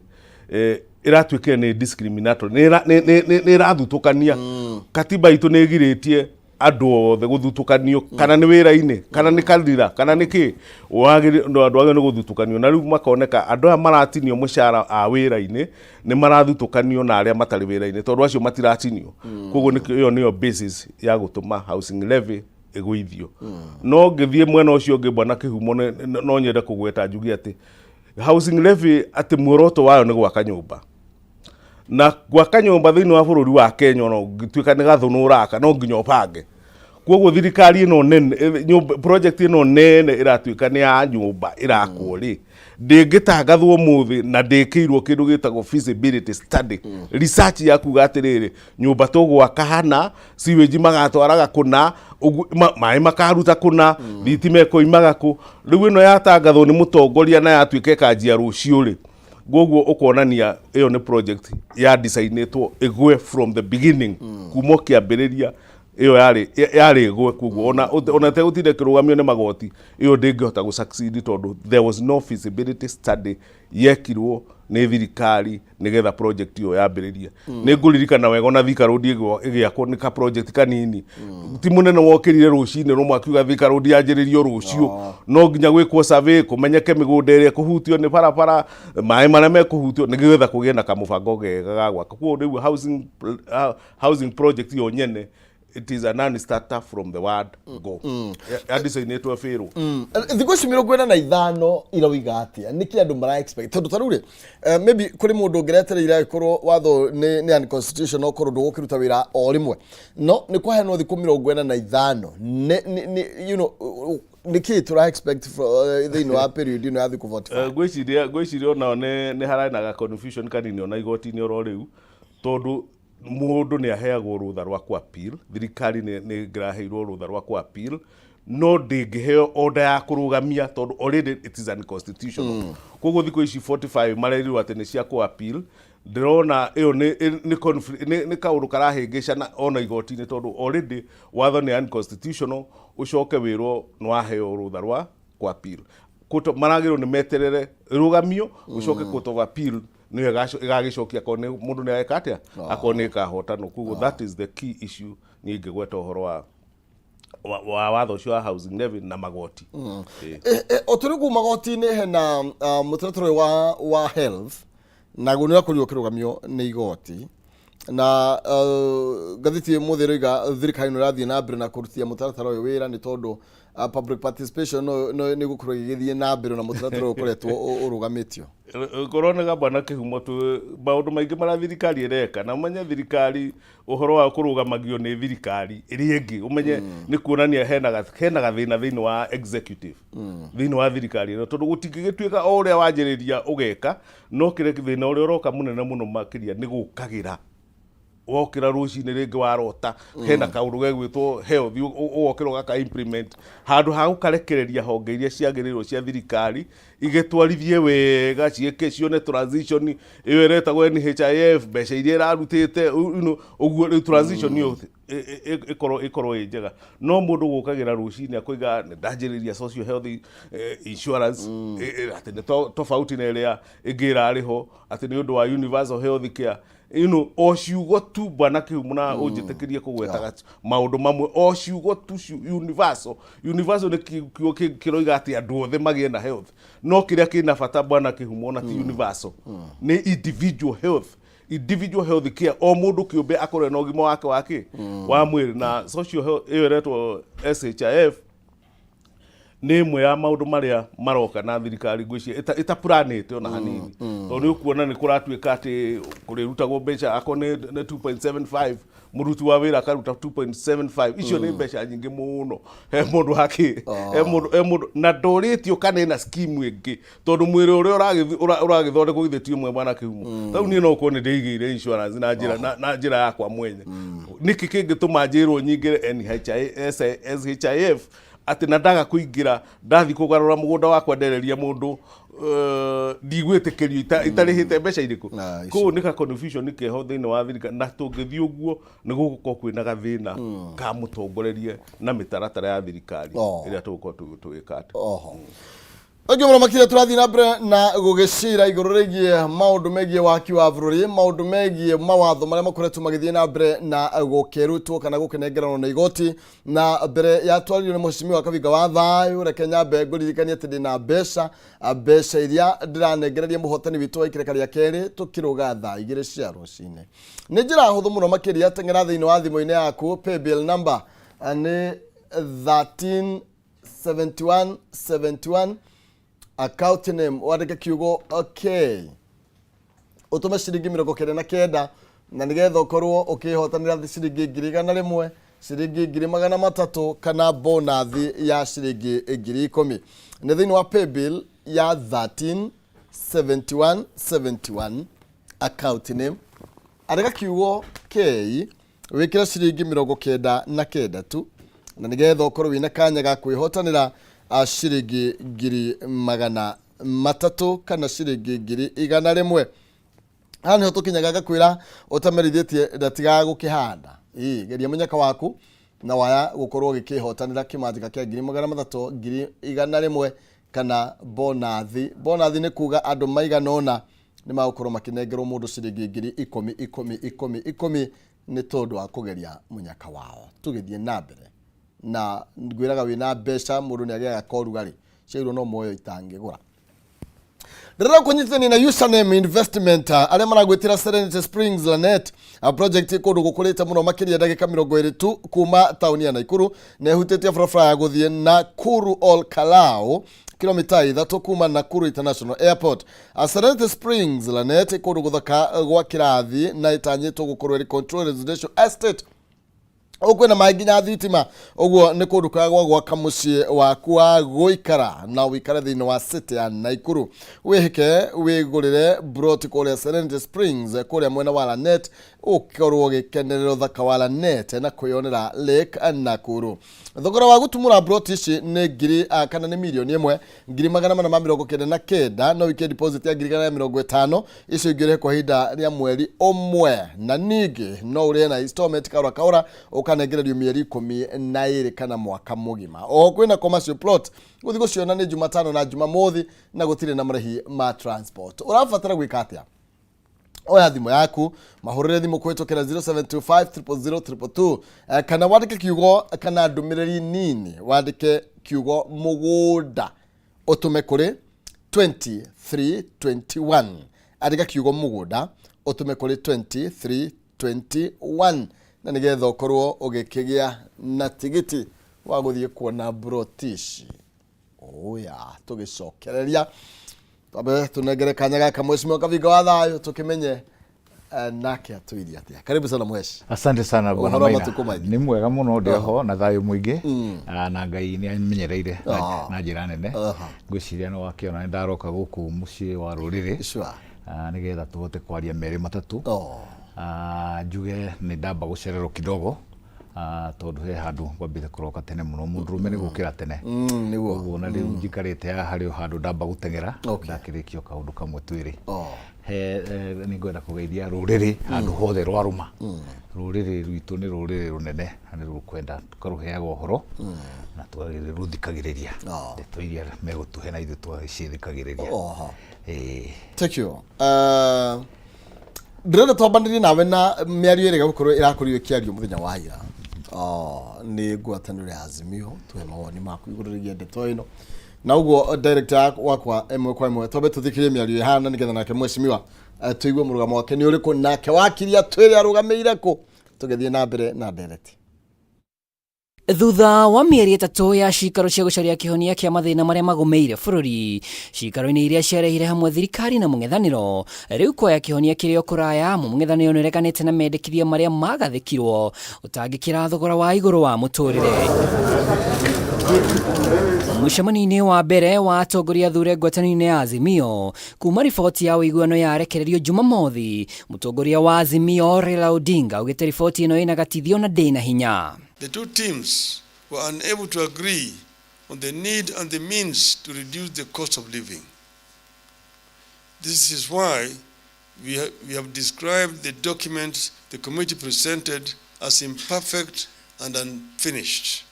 ĩratuĩkire nĩ discriminatory, nĩ ĩrathutũkania. Katiba itũ nĩ ĩgirĩtie andũ othe gũthutũkanio, kana nĩ wĩra-inĩ, kana nĩ kanitha, kana nĩ kĩ, ndwagĩrĩirwo nĩ gũthutũkanio. Na rĩu makoneka andũ aya maratinio mũcara a wĩra-inĩ nĩ marathutũkanio na arĩa matarĩ wĩra-inĩ, tondũ acio matiratinio. Koguo ĩyo nĩyo basis ya gũtũma housing levy ĩgũithio. No ngĩthiĩ mwena ũcio ũngĩ, bwana Kĩhumo, no nyende kũgweta njuge atĩ housing levy, atĩ muoroto wayo nĩ gwaka nyũmba. Na gwaka nyũmba thĩinĩ wa bũrũri wa Kenya, ona ũngĩtuĩka nĩ gathũnũ ũraka, no nginya ũbange. Koguo thirikari ĩno nene, nyũmba project ĩno nene ĩratuĩka nĩ ya nyũmba ĩrakwo rĩ, Ndĩngĩtangathwo ũmũthĩ na ndĩkĩirwo kĩndũ gĩtagwo feasibility study, research ya kuga atĩrĩrĩ, nyũmba tũgwaka hana, sewage magatwaraga kũna, maĩ makaruta kũna, thitima ĩkoimaga kũ. Rĩu ĩno yatangathwo nĩ mũtongoria na yatuĩka ĩkanjia rũciũ rĩ, koguo ũkonania ĩyo nĩ project ya designĩtwo ĩgwe from the beginning, kuma o kĩambĩrĩria ĩyo yarĩ ĩgwe. Koguo ona ĩtegũtinda ĩkĩrũgamio nĩ magoti, ĩyo ndĩngĩhota gũ succeed tondũ there was no feasibility study yekirwo nĩ thirikari nĩgetha project ĩyo yambĩrĩrie. Nĩ ngũririkana wega ona Thika Road ĩgĩakwo, nĩ ka project kanini, ti mũnene wokĩrire rũcinĩ rũmwe akiuga Thika Road yanjĩrĩrio rũciũ. No nginya gwĩkwo survey, kũmenyeke mĩgũnda ĩrĩa ĩkũhutio nĩ barabara, maĩ marĩa mekũhutio, nĩgetha kũgĩe na kamũbango gega ga gwaka. Koguo rĩu housing project yo nyene, it is a non-starter from the word go. Yadicainĩtwo ĩbĩrwo. Thikũ ici 45 irauga atĩa? Nĩkĩ andũ mara expect? Tondũ ta rĩu rĩ, maybe kũrĩ mũndũ ũngĩretereire agĩkorwo watho nĩ unconstitutional, korwo ndũgũkĩruta wĩra o rĩmwe, no nĩ kwaheanwo thikũ 45. Nĩkĩ tũra expect thĩinĩ wa period ĩno ya thikũ 45? Ngwĩciria onao nĩ hararĩ na ga confusion kanini ona igoti-inĩ oro rĩu, tondũ mũndũ nĩ aheagwo rũtha rwa ku appeal. Thirikari nĩ ĩngĩraheirwo rũtha rwa ku appeal, no ndĩngĩheo order ya kũrũgamia tondũ already it is unconstitutional. Koguo thikũ ici 45 marerirwo atĩ nĩ cia ku appeal. Ndĩrona ĩyo nĩ kaũndũ karahĩngĩcana ona igoti-inĩ, tondũ already watho nĩ unconstitutional, ũcoke wĩrwo nĩ waheo rũtha rwa ku appeal. Maragĩrwo nĩ meterere ĩrũgamio, ũcoke court of appeal nĩyo ĩgagĩcokia akorwo nĩ mũndũ nĩ ageka atĩa, akorwo nĩ ĩkahotanwo. Koguo that is the key issue niĩ ingĩgweta ũhoro wa watho ũcio wa housing levy na magoti. Ĩĩ. O tũrĩ kũu magoti-inĩ, hena mũtaratara ũyũ wa health, naguo nĩ ũrakorirwo ũkĩrũgamio nĩ igoti, na ngathĩti ĩmũthĩ ĩroiga thirikari nĩ ĩrathiĩ na mbere na kũrutia mũtaratara ũyũ wĩra, nĩ tondũ public participation no nĩ gũkorwo ĩgĩgĩthiĩ na mbere na mũtaratara ũyũ ũkoretwo ũrũgamĩtio. Kũroneka, bwana Kĩhumo, maũndũ maingĩ marĩa thirikari ĩreka, na ũmenye thirikari ũhoro wa kũrũgamagio nĩ thirikari ĩrĩa ĩngĩ, ũmenye nĩ kuonania hena gathĩna thĩinĩ wa executive, thĩinĩ wa thirikari ĩno, tondũ gũtingĩgĩtuĩka o ũrĩa wanjĩrĩria ũgeka. No kĩrĩa thĩna ũrĩa ũroka mũnene mũno makĩria nĩ gũkagĩra wokĩra rũcinĩ rĩngĩ warota hena kaũndũ gegwĩtwo health, ũgokĩra ũgaka implement handũ ha gũkarekereria honge iria ciagĩrĩirwo cia thirikari igĩtwarithie wega, ciĩke cione transition ĩyo ĩretagwo NHIF, mbeca iria ĩrarutĩte, ũguo rĩu transition ĩyo ĩkorwo ĩ njega. No mũndũ gũkagĩra rũcinĩ akoiga nĩ ndanjĩrĩria social health insurance, atĩ nĩ tofauti na ĩrĩa ĩngĩ ĩrarĩ ho, atĩ nĩ ũndũ wa universal health care, o ciugo tu, bwana Kĩhumo, na ũnjĩtĩkĩrie kũgwetaga maũndũ mamwe, o ciugo tu. Universal, universal nĩ kiugo kĩroiga atĩ andũ othe magĩe na health, no kĩrĩa kĩna bata, bwana Kĩhumo, ona ti universal, nĩ individual health, individual health care, o mũndũ kĩũmbe akorwo na ũgima wake wa wa mwĩrĩ. Na social health ĩyo ĩretwo SHIF nĩ ĩmwe ya maũndũ marĩa maroka na thirikari ngwĩciria ĩtapuranĩte ona hanini, tondũ nĩ ũkuona nĩ kũratuĩka atĩ kũrĩrutagwo mbeca akorwo nĩ 2.75, mũruti wa wĩra akaruta 2.75. Icio nĩ mbeca nyingĩ mũno he mũndũ wakĩ he mũndũ na ndũrĩtio kana ĩna scheme ĩngĩ, tondũ mwĩrĩ ũrĩa ũragĩthondekwo githĩ ti ũmwe, bwana Kĩhumo? Rĩu niĩ no ũkorwo nĩ ndĩigĩire insurance na njĩra yakwa mwenye. Nĩkĩ kĩngĩtũma njĩrwo nyingĩre NHIS, SHIF, atĩ na ndaga kũingĩra ndathi kũgarũra mũgũnda wakwa ndereria mũndũ, ndigwĩtĩkĩrio itarĩhĩte mbeca irĩkũ? Ah, icio. Kũu nĩ ka confusion keho thĩinĩ wa thirikari, na tũngĩthiĩ ũguo nĩ gũgũkorwo kwĩna gathĩna ka mũtongorerie na mĩtaratara ya thirikari ĩrĩa tũgũkorwo tũgĩka atĩ. Oho Thengiũ mũno makĩria. Tũrathiĩ na mbere na gũgĩcira igũrũ rĩgiĩ maũndũ megiĩ waki wa bũrũri, maũndũ megiĩ mawatho marĩa makoretwo magĩthiĩ na mbere na gũkĩrutwo kana gũkĩnengeranwo na igoti. Na mbere ya twaririo nĩ mũheshimiwa Kabinga wa Thayũ, reke nyambe ngũririkanie atĩ ndĩna mbeca, mbeca iria ndĩranengereria mũhotani witũ wa ikereka rĩa kerĩ tũkĩrũga thaa 2 cia rũcinĩ. Nĩ njĩra hũthũ mũno makĩria. Teng'era thĩinĩ wa thimũ-inĩ yaku, paybill number nĩ 13 71 71, account name wandĩke kiugo okay, ũtũme ciringi 99, na nĩgetha ũkorwo ũkĩhotanĩra ciringi 100,000, ciringi 300,000, kana bonathi ya ciringi 10,000. Nĩ thĩinĩ wa paybill. Ya 13 71 71, account name andĩka kiugo K, wĩkĩre ciringi 99 tu, na nĩgetha ũkorwo wĩna kanya ga kwĩhotanĩra ciringi 300,000 kana ciringi 100,000. Haha nĩho tũkinyaga ngakwĩra ũtamerithĩtie ndatigaga gũkĩhanda. Ĩĩ, geria mũnyaka waku na waya gũkorwo ũgĩkĩhotanĩra kĩmanjĩka kĩa 300,000, 100,000 kana bonathi. Bonathi nĩ kuga andũ maigana ũna nĩ magũkorwo makĩnengerwo mũndũ ciringi 10,000, 10, 10, 10 nĩ tondũ wa kũgeria mũnyaka wao. Tũgĩthiĩ na mbere na ngwĩraga wĩna mbeca mũndũ nĩ agĩaga korugarĩ ciairwo no moyo itangĩgũra. Ndĩrenda kũnyitithania na Username Investment, arĩa maragwĩtĩra Serenity Springs Lanet project kũndũ gũkũrĩte mũno makĩria, ndagĩka 20 tu kuma taũni ya Naikuru, na ĩhutĩtie barabara ya gũthiĩ Nakuru Ol Kalou, kilomita 3 kuma Nakuru International Airport. Serenity Springs Lanet kũndũ gũthaka gwa kĩrathi na ĩtanyĩtwo gũkorwo ĩrĩ controlled residential estate. Kwĩna maĩ nginya thitima, ũguo nĩ kũndũ kwega gwa gwaka mũciĩ waku wa gũikara na ũikare thĩinĩ wa city ya Naikuru. Wĩhĩke wĩgũrĩre broti kũrĩa Serenity Springs kũrĩa mwena wa Lanet, ũkorwo ũgĩkenerera ũthaka wa Lanet na kwĩyonera Lake Nakuru. Thogora wa gũtumũra broti ici nĩ ngiri kana nĩ 1,499,000. No wike deposit ya 150,000, icio ingĩ ũrĩhe kwa ihinda rĩa mweri ũmwe, na ningĩ no ũrĩhe na installment kahora kahora ũkanengererio mĩeri 12 kana mwaka mũgima. Oho kwĩna commercial plot, gũthiĩ gũciona nĩ Jumatano na Jumamothi na gũtirĩ na marĩhi ma transport. Ũrabatara gwĩka atĩa? Oya thimũ yaku, mahũrĩre thimũ kũhĩtũkĩra 0725 000 222, kana wandĩke kiugo kana ndũmĩrĩri nini, wandĩke kiugo mũgũnda ũtũme kũrĩ 2321. Andĩka kiugo mũgũnda ũtũme kũrĩ 2321 na nĩgetha ũkorwo ũgĩkĩgĩa na tigiti wa gũthiĩ kuona broti ici. Oya, tũgĩcokereria twambe tũnengere kanya gaka mheshimiwa Kavinga wa Thayũ, tũkĩmenye nake atwĩrie atĩa. Karibu sana, mheshi. Asante sana, bwana Ũhoro wa Maina. matukũ maingĩ? Nĩ mwega mũno, ndĩ ho na thayũ mũingĩ. Na Ngai nĩ amenyereire na njĩra nene. Ngwĩciria nĩ wakĩona nĩ ndaroka gũkũ mũciĩ wa rũrĩrĩ nĩgetha tũhote kwaria merĩ matatũ. Njuge nĩ ndamba gũcererwo kidogo, tondũ he handũ ngwambĩte kũroka tene mũno. Mũndũrũme nĩ gũkĩra tene. Nĩguo. Ũguo na rĩu njikarĩte haha harĩ o handũ ndamba gũteng'era ndakĩrĩkia o kaũndũ kamwe twĩrĩ. He nĩ ngwenda kũgeithia rũrĩrĩ handũ hothe rwarũma. Rũrĩrĩ rwitũ nĩ rũrĩrĩ rũnene na nĩ rũkwenda tũkarũheaga ũhoro na tũgagĩrũthikagĩrĩria ndeto iria megũtũhe na ithuĩ tũgagĩcithikagĩrĩria. Ĩĩ. Thank you. Ndĩrenda twambanĩrie nawe na mĩario ĩrĩa gũkorwo ĩrakorirwo ĩkĩario mũthenya wa ira nĩ ngwatanĩro ya Azimio. Tuhe mawoni maku igũrũ rĩgiĩ ndeto ĩno, na ũguo director wakwa ĩmwe kwa ĩmwe twambe tũthikĩrie mĩario ĩhana nĩgetha nake mheshimiwa tũigue mũrũgamo wake nĩ ũrĩkũ, nake wakiria twĩre arũgamĩire kũ, tũgĩthiĩ na mbere na ndereti. Thutha wa mĩeri 3 ya cikaro cia gũcaria kĩhonia kĩa mathĩna marĩa magũmĩire bũrũri cikaro-inĩ iria ciarehire hamwe thirikari na mũng'ethanĩro, rĩu kuoya kĩhonia kĩrĩ o kũraya. Mũng'ethanĩro nĩ ũreganĩte na mendekithia marĩa magathĩkirwo ũtangĩkĩra thogora wa igũrũ wa mũtũrĩre. Mũcemanio-inĩ wa mbere wa atongoria athure ngwatanĩro-inĩ ya Azimio kuma riboti ya ũiguano yarekererio Jumamothi, mũtongoria wa Azimio Raila Odinga augĩte riboti ĩno ĩna gatithio na ndĩna hinya. The two teams were unable to agree on the need and the means to reduce the cost of living. This is why we have described the document the committee presented as imperfect and unfinished.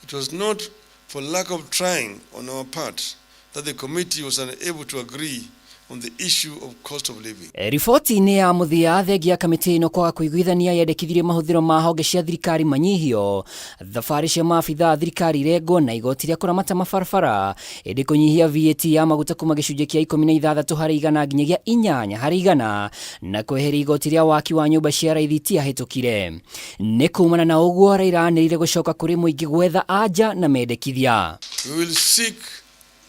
It was not for lack of trying on our part that the committee was unable to agree on the issue of cost of living. Riboti-inĩ ya mũthia, thengia kamĩtĩ ĩno kwaga kũiguithania, yendekithirie mahũthĩro ma honge cia thirikari manyihio, thabarĩ cia maabitha a thirikari irengwo na igoti rĩa kũramata mabarabara, ĩndĩ kũnyihia VAT ya maguta kuma gĩcunjĩ kĩa 16% nginyagia 8% na kweheria igoti rĩa waki wa nyũmba cia raithi itiahĩtũkire. Nĩ kumana na ũguo Raila anĩrĩire gũcoka kũrĩ mũingĩ gwetha anja na mendekithia. We will seek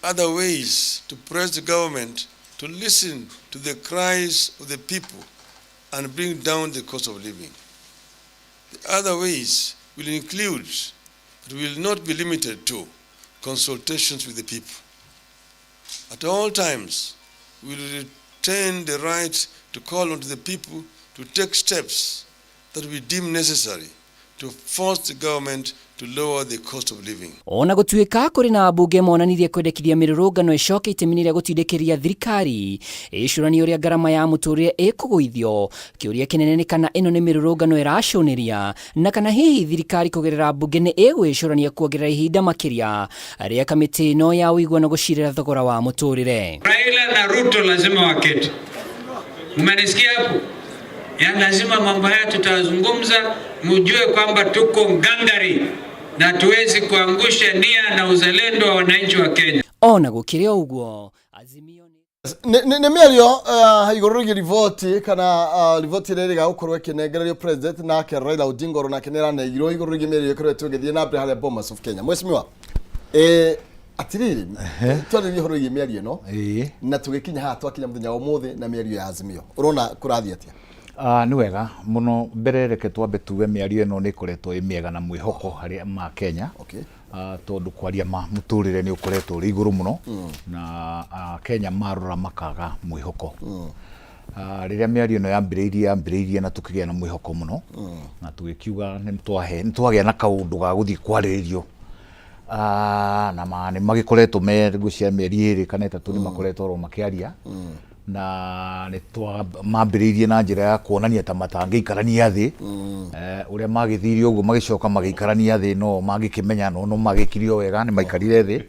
other ways to press the government to listen to the cries of the people and bring down the cost of living. The other ways will include, but will not be limited to, consultations with the people. At all times, we will retain the right to call on the people to take steps that we deem necessary to force the government to lower the cost of living. Ona gũtuĩka kũrĩ na ambunge monanirie kwendekithia mĩrũrũngano ĩcoke itemi-inĩ rĩa gũtindĩkĩrĩria thirikari ĩcũranie ũrĩa ngarama ya mũtũrĩre ĩkũgũithio, kĩũria kĩnene nĩ kana ĩno nĩ mĩrũrũngano ĩracũnĩria na kana hihi thirikari kũgerera mbunge nĩ ĩgwĩcũrania kuongerera ihinda makĩria rĩa kamĩtĩ ĩno ya ũiguano gũcirĩra thogora wa mũtũrĩre. Raila na Ruto lazima waketi. Mmenisikia hapo? Ya lazima mambo haya tutazungumza, mjue kwamba tuko ngangari na tuwezi kuangusha nia na uzalendo wa wananchi wa Kenya. Ona gũkĩrĩ o ũguo, Azimio nĩ mĩario igũrũ rĩgiĩ riboti kana riboti ĩrĩa ĩrĩga gũkorwo ĩkĩnengererio president nake Raila Odinga oro nake nĩ araneirwo igũrũ rĩgiĩ mĩario ĩkoretwo ĩgĩthiĩ na mbere harĩa Bomas of Kenya. Mheshimiwa, atirĩrĩ, twarĩrie ũhoro wĩgiĩ mĩario ĩno na tũgĩkinya haha twakinya mũthenya wa ũmũthĩ na mĩario ya Azimio, ũrona kũrathiĩ atĩa? Nĩ wega mũno. Mbere reke twambe tuge mĩario ĩno nĩ ĩkoretwo ĩ mĩega na mwĩhoko harĩ ma Kenya. Tondũ kwaria ma, mũtũrĩre nĩ ũkoretwo ũrĩ igũrũ mũno na Kenya marora makaga mwĩhoko. Rĩrĩa mĩario ĩno yambĩrĩirie na tũkĩgĩa na mwĩhoko mũno na tũgĩkiuga nĩ twagĩa na kaũndũ ga gũthiĩ kwarĩrĩrio. Na ma nĩ magĩkoretwo me ngwĩciria mĩeri 2 kana 3 nĩ makoretwo oro makĩaria na nĩ mambĩrĩirie na njĩra ya kuonania ta matangĩikarania thĩ. Ũrĩa magĩthire ũguo magĩcoka magĩikarania thĩ, no mangĩkĩmenya no magĩkire o wega nĩ maikarire thĩ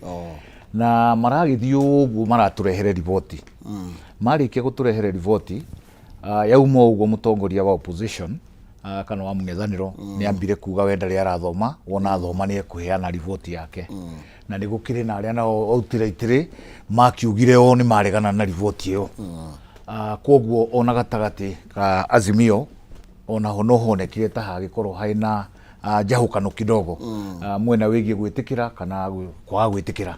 na maragĩthiĩ ũguo maratũrehere riboti. Marĩkia gũtũrehere riboti, yauma ũguo mũtongoria wa opposition kana wa mũng'ethanĩro nĩ ambire kuga we ndarĩ arathoma, wona athoma nĩ ekũheana riboti yake. Na nĩ gũkĩrĩ na arĩa nao autĩraitĩrĩ makiugire o nĩ maregana na riboti ĩyo. Koguo ona gatagatĩ ka Azimio onaho no honekire ta hagĩkorwo harĩ na njahũkano kidogo mwena wĩgiĩ gwĩtĩkĩra kana kwaga gwĩtĩkĩra.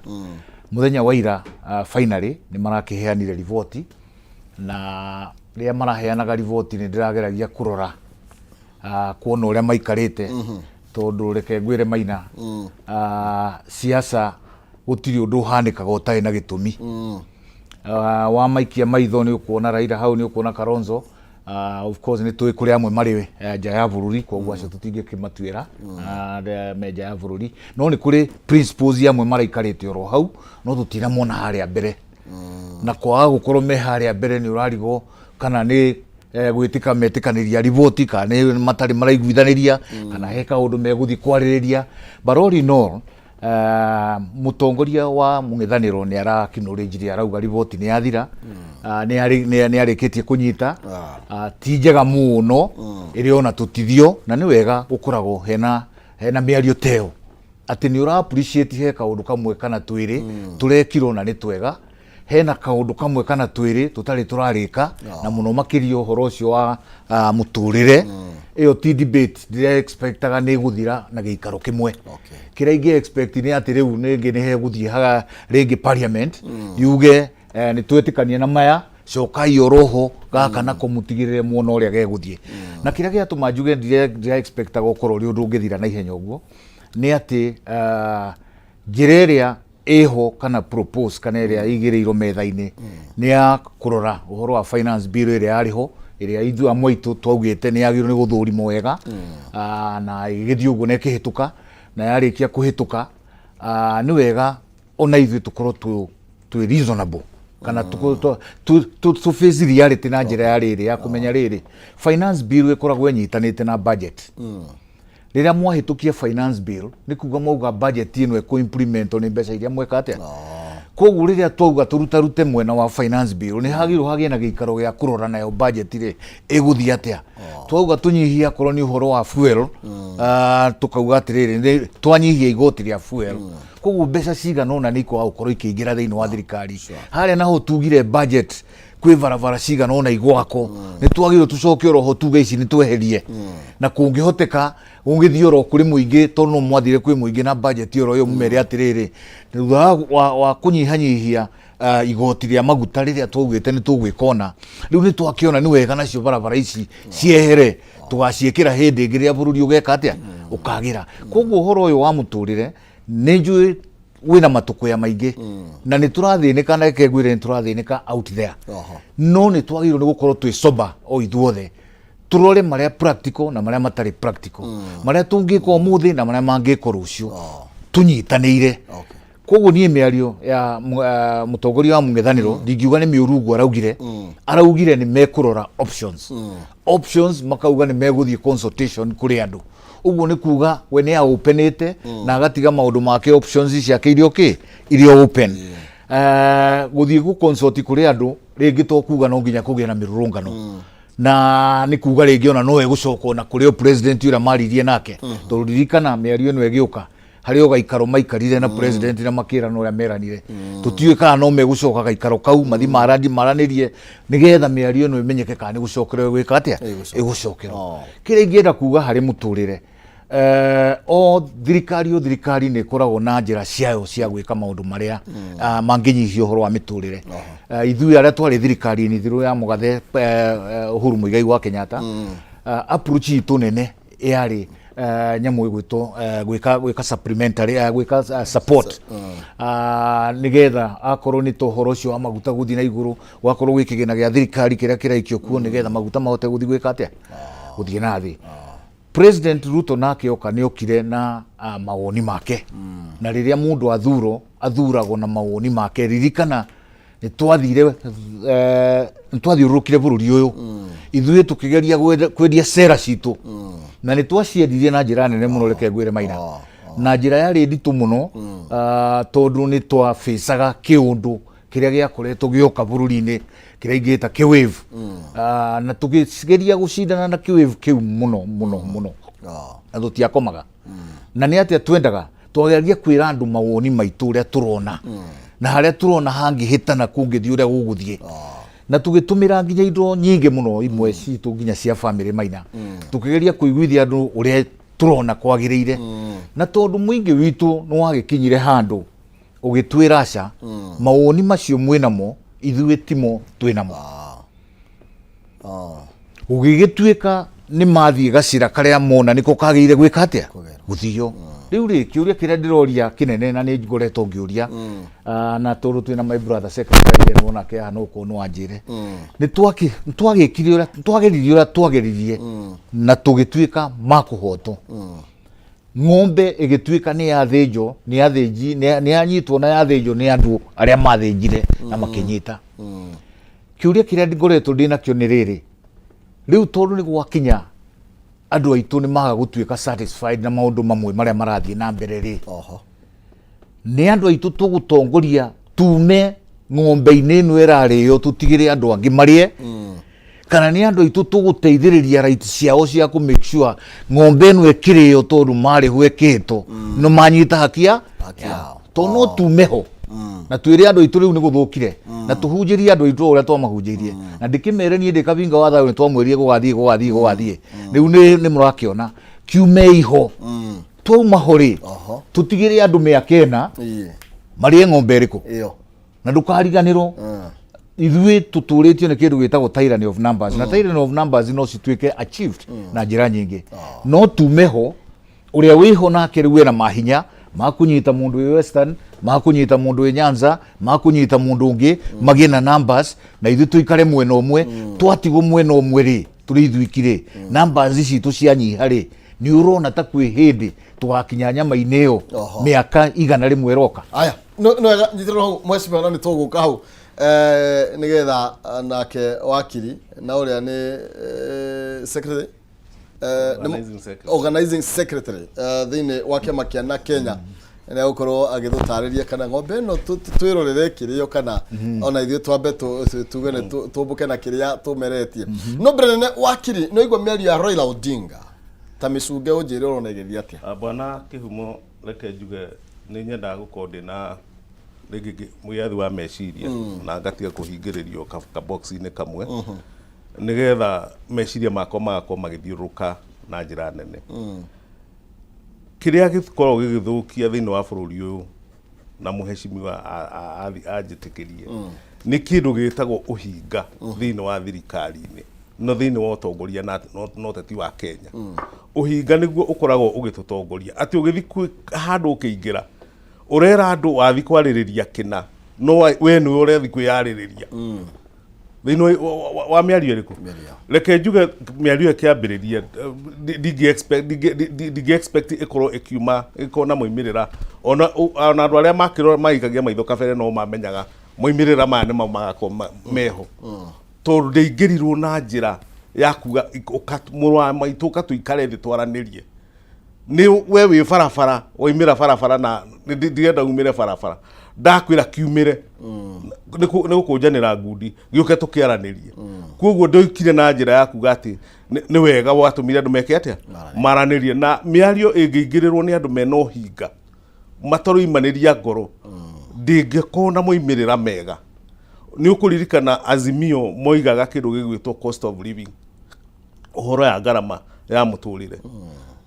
Mũthenya wa ira finally nĩ marakĩheanire riboti, na rĩrĩa maraheanaga riboti nĩ ndĩrageragia kũrora kuona ũrĩa maikarĩte, tondũ reke ngwĩre Maina, siasa gũtirĩ ũndũ ũhanĩkaga ũtarĩ na gĩtũmi. Wamaikia maitho nĩ ũkuona Raila hau, nĩ ũkuona Kalonzo. Of course nĩ tũĩ kũrĩ amwe marĩ nja ya bũrũri, koguo acio tũtingĩkĩmatuĩra arĩa me nja ya bũrũri, no nĩ kũrĩ principles amwe maraikarĩte oro hau no tũtinamona harĩa mbere. Na kwaga gũkorwo me harĩa mbere nĩ ũrarigwo kana nĩ gwĩtĩka metĩkanĩria riboti kana nĩ matarĩ maraiguithanĩria kana he kaũndũ megũthiĩ kwarĩrĩria. But all in all, mũtongoria wa mũng'ethanĩro nĩ arakinorenjirie, arauga riboti nĩ yathira, nĩ arĩkĩtie kũnyita, ti njega mũno ĩrĩ ona tũtithio, na nĩ wega gũkoragwo hena mĩario ta ĩyo atĩ nĩ ũra appreciate he kaũndũ kamwe kana twĩrĩ tũrekirwo na nĩ twega, hena kaũndũ kamwe kana twĩrĩ tũtarĩ tũrarĩka, na mũno makĩria ũhoro ũcio wa mũtũrĩre. Ĩyo ti debate ndĩra expectaga nĩ gũthira na gĩikaro kĩmwe. Kĩrĩa ingĩ expect nĩ atĩ rĩu rĩngĩ nĩ hegũthiĩ haga rĩngĩ parliament yuge nĩ twetĩkania na maya, cokai oroho gaka nako mũtigĩrĩre muona ũrĩa gegũthiĩ. Na kĩrĩa gĩatũma njuge ndĩra expectaga ũkorwo ũrĩ ũndũ ũngĩthira na ihenya ũguo nĩ atĩ njĩra ĩrĩa ĩho kana propose kana ĩrĩa ĩigĩrĩirwo metha-inĩ nĩ ya kũrora ũhoro wa finance bill ĩrĩa yarĩ ho, ĩrĩa ithuĩ amwe aitũ twaugĩte nĩ yagĩrĩirwo nĩ gũthũrimwo wega, na ĩgĩthiĩ ũguo na ĩkĩhĩtũka. Na yarĩkia kũhĩtũka, nĩ wega ona ithuĩ tũkorwo twĩ reasonable kana tũ face reality na njĩra ya rĩrĩ ya kũmenya rĩrĩ finance bill ĩkoragwo ĩnyitanĩte na budget. Rĩrĩa mwahĩtũkia finance bill nĩ kuga mwauga budget ĩno ĩkũ implement nĩ mbeca iria mweka atĩa. Koguo rĩrĩa twauga tũrutarute mwena wa finance bill, nĩ hagĩrĩirwo hagĩe na gĩikaro gĩa kũrora nayo budget rĩ ĩgũthiĩ atĩa. Twauga tũnyihie akorwo nĩ ũhoro wa fuel, tũkauga atĩrĩrĩ nĩ twanyihia igoti rĩa fuel, koguo mbeca cigana ũna nĩ ikwaga gũkorwo ikĩingĩra thĩinĩ wa thirikari. Harĩa naho tugire budget kwĩ barabara cigana ũna igwakwo, nĩ twagĩrĩirwo tũcoke oroho tuge ici nĩ tweherie, na kũngĩhoteka gũgĩthiĩ oro kũrĩ mũingĩ, tondũ no mwathire kwĩ mũingĩ na budget oro ĩyo, mũmere atĩrĩrĩ thutha wa kũnyihanyihia igoti rĩa maguta rĩrĩa twaugĩte nĩ tũgwĩka ũna, rĩu nĩ twakĩona nĩ wega nacio barabara ici ciehere, tũgaciĩkĩra hĩndĩ ĩngĩ rĩrĩa bũrũri ũgeka atĩa, ũkagĩra. Koguo ũhoro ũyũ wa mũtũrĩre nĩ njũĩ. Wĩna matũkũya maingĩ na nĩ tũrathĩnĩka, na reke ngwĩre nĩ tũrathĩnĩka out there. No nĩ twagĩrĩirwo nĩ gũkorwo twĩ sober o ithuothe, tũrore marĩa practical na marĩa matarĩ practical, marĩa tũngĩka ũmũthĩ na marĩa mangĩkwo rũciũ tũnyitanĩire. Koguo niĩ mĩario ya mũtongoria wa mũng'ethanĩro ndingiuga nĩ mĩũru ũguo araugire. Araugire nĩ mekũrora options, options makauga nĩ megũthiĩ consultation kũrĩ andũ. Ũguo nĩ kuga we nĩ aũpenĩte na agatiga maũndũ make, options ciake iria kĩ iria open. Gũthiĩ gũ consult kũrĩ andũ rĩngĩ to kuga no nginya kũgĩe na mĩrũrũngano, na nĩ kuga rĩngĩ ona no egũcoka ona kũrĩ o president ũrĩa maririe nake, tondũ ririkana mĩario ĩno ĩgĩũka harĩ o gaikaro maikarire na president na makĩrana ũrĩa meranire. Tũtiũĩ kana no megũcoka gaikaro kau mathi maranĩrie nĩgetha mĩario ĩno ĩmenyeke kana nĩ gũcokerwo gwĩka atĩa. Ĩgũcokerwo. Ĩgũcokerwo. Kĩrĩa ingĩenda kuga harĩ mũtũrĩre, o thirikari nĩ ĩkoragwo na njĩra ciayo cia gwĩka maũndũ marĩa mangĩnyihia ũhoro wa mĩtũrĩre. Ithuĩ arĩa twarĩ thirikari-inĩ thirũ ya mũgathe Uhuru Muigai wa Kenyatta, approach itũ nene yarĩ nyamũ ĩgwĩtwo gwĩka supplementary, gwĩka support, nĩgetha akorwo nĩ ta ũhoro ũcio wa maguta gũthiĩ na igũrũ, gwakorwo gwĩ kĩgĩna gĩa thirikari kĩrĩa kĩraikio kuo nĩgetha maguta mahote gũthiĩ gwĩka atĩa, gũthiĩ na thĩ. President Ruto nake oka nĩ okire na mawoni make, na rĩrĩa mũndũ athuro athuragwo na mawoni make. Ririkana nĩ twathire, nĩ twathiũrũrũkire bũrũri ũyũ ithuĩ tũkĩgeria kwendia sera citũ, na nĩ twaciendirie na njĩra nene mũno, reke ngwĩre Maina, na njĩra yarĩ nditũ mũno, tondũ nĩ twabĩcaga kĩũndũ kĩrĩa gĩakoretwo gĩoka bũrũri-inĩ kĩrĩa ingĩta kĩwave, na tũkĩgeria gũcindana na kĩwave kĩu mũno mũno mũno, na tũtiakomaga. Na nĩ atĩa twendaga? Twageragia kwĩra andũ mawoni maitũ ũrĩa tũrona na harĩa tũrona hangĩhĩtana kũngĩthiĩ ũrĩa gũgũthiĩ, na tũgĩtũmĩra nginya indo nyingĩ mũno, imwe citũ nginya cia family, Maina, tũkĩgeria kũiguithia andũ ũrĩa tũrona kwagĩrĩire. Na tondũ mũingĩ witũ nĩ wagĩkinyire handũ ũgĩtwĩra aca, mawoni macio mwĩnamo ithuĩ timo twĩnamo, gũgĩgĩtuĩka nĩ mathiĩ gacĩra karĩa mona nĩko kagĩrĩire gwĩka atĩa, gũthio. Rĩu rĩ, kĩũria kĩrĩa ndĩroria kĩnene na nĩ ngoretwo ngĩũria, na tondũ twĩna my brother secretary here nonake haha no ũkorwo no anjĩre, nĩ twagĩkire ũrĩa twageririe, ũrĩa twageririe na tũgĩtuĩka ma kũhotwo. Ng'ombe ĩgĩtuĩka nĩ yathĩnjwo nĩ athĩnji, nĩ yanyitwo na yathĩnjwo nĩ andũ arĩa mathĩnjire na makĩnyita. Kĩũria kĩrĩa ngoretwo ndĩ nakĩo nĩ rĩrĩ rĩu, tondũ nĩ gwakinya andũ aitũ nĩ maga gũtuĩka satisfied na maũndũ mamwe marĩa marathiĩ na mbere rĩ, nĩ andũ aitũ tũgũtongoria tume ng'ombe-inĩ ĩno ĩrarĩo tũtigĩre andũ angĩ marĩe, kana nĩ andũ aitũ tũgũteithĩrĩria right ciao cia kũ make sure ng'ombe ĩno ĩkĩrĩo, tondũ marĩhwo ĩkĩhĩtwo no manyita haki ya Haki yao. Tondũ no tume ho na twĩre andũ aitũ rĩu nĩ gũthũkire, na tũhunjĩrie andũ aitũ ũrĩa twamahunjĩirie, na ndĩkĩmere niĩ ndĩ kabinga wa thayũ, nĩ twamwĩrire gũgathiĩ gũgathiĩ gũgathiĩ, rĩu nĩ mũrakĩona kiumei ho. Twauma ho rĩ, tũtigĩre andũ mĩaka 4 marĩe ng'ombe ĩrĩkũ? Ĩyo. Na ndũkariganĩrwo ithuĩ tũtũrĩtio nĩ kĩndũ gĩtagwo tyranny of numbers, na tyranny of numbers no cituĩke achieved na njĩra nyingĩ. No tume ho, ũrĩa wĩho nake rĩu ena mahinya ma kũnyita mũndũ wĩ Western, ma kũnyita mũndũ wĩ Nyanza, ma kũnyita mũndũ ũngĩ, magĩe na numbers na ithuĩ tũikare mwena ũmwe. Twatigwo mwena ũmwe rĩ, tũrĩ ithuiki rĩ, numbers citũ cianyiha rĩ, nĩ ũrona ta kwĩ hĩndĩ tũgakinya nyama-inĩ ĩyo mĩaka 100 ĩroka? Aya, no wega nyitĩrĩra hau mheshimiwa, na nĩ tũgũka hau nĩgetha nake wakiri na ũrĩa nĩ secretary, Organizing secretary. Organizing secretary thĩinĩ wa kĩama kĩa na Kenya nĩ egũkorwo agĩtũtarĩria kana ng'ombe ĩno twĩrorere ĩkĩrĩo kana ona ithuĩ twambe tuge nĩ tũmbũke na kĩrĩa tũmeretie. No mbere nene, wakiri, nĩ waigua mĩario ya Raila Odinga, ta mĩcunge ũnjĩre ũrona ĩgĩthiĩ atĩa? Bwana Kĩhumo, reke njuge nĩ nyendaga gũkorwo ndĩ na rĩngĩ wĩyathi wa meciria na ngatiga kũhingĩrĩrio ka box-inĩ kamwe nĩgetha meciria makwa magakorwo magĩthiũrũrũka na njĩra nene. Kĩrĩa gĩkoragwo gĩgĩthũkia thĩinĩ wa bũrũri ũyũ, na mũhecimiwa anjĩtĩkĩrie, nĩ kĩndũ gĩtagwo ũhinga thĩinĩ wa thirikari-inĩ no thĩinĩ wa ũtongoria na ũteti wa Kenya. Ũhinga nĩguo ũkoragwo ũgĩtũtongoria atĩ ũgĩthiĩ handũ ũkĩingĩra. Ũrera andũ wathi kwarĩrĩria kĩna, no we nĩwe ũrethi kwĩyarĩrĩria thĩinĩ wa mĩario ĩrĩkũ? Reke njuge mĩario ĩkĩambĩrĩria, ndingĩ expect ĩkorwo ĩkiuma ĩkorwo na moimĩrĩra, ona andũ arĩa makĩrora maikagia maitho kabere no mamenyaga moimĩrĩra maya nĩmo magakorwo meho, tondũ ndĩingĩrirwo na njĩra ya kuga, "Mũrũ wa maitũ, ũka tũikare thĩ twaranĩrie." Nĩ we wĩ barabara, waimĩra barabara na ndirenda umĩre barabara, ndakwĩra kiumĩre nĩ gũkũnjanĩra ngundi, gĩũke tũkĩaranĩrie. Koguo ndoikire na njĩra ya kuga atĩ nĩ wega watũmire andũ meke atĩa, maranĩrie, na mĩario ĩngĩingĩrĩrwo nĩ andũ mena ũhinga mataroimanĩria ngoro, ndĩngĩkorwo na moimĩrĩra mega. Nĩ ũkũririkana Azimio moigaga kĩndũ gĩgwĩtwo cost of living, ũhoro ya ngarama ya mũtũrĩre.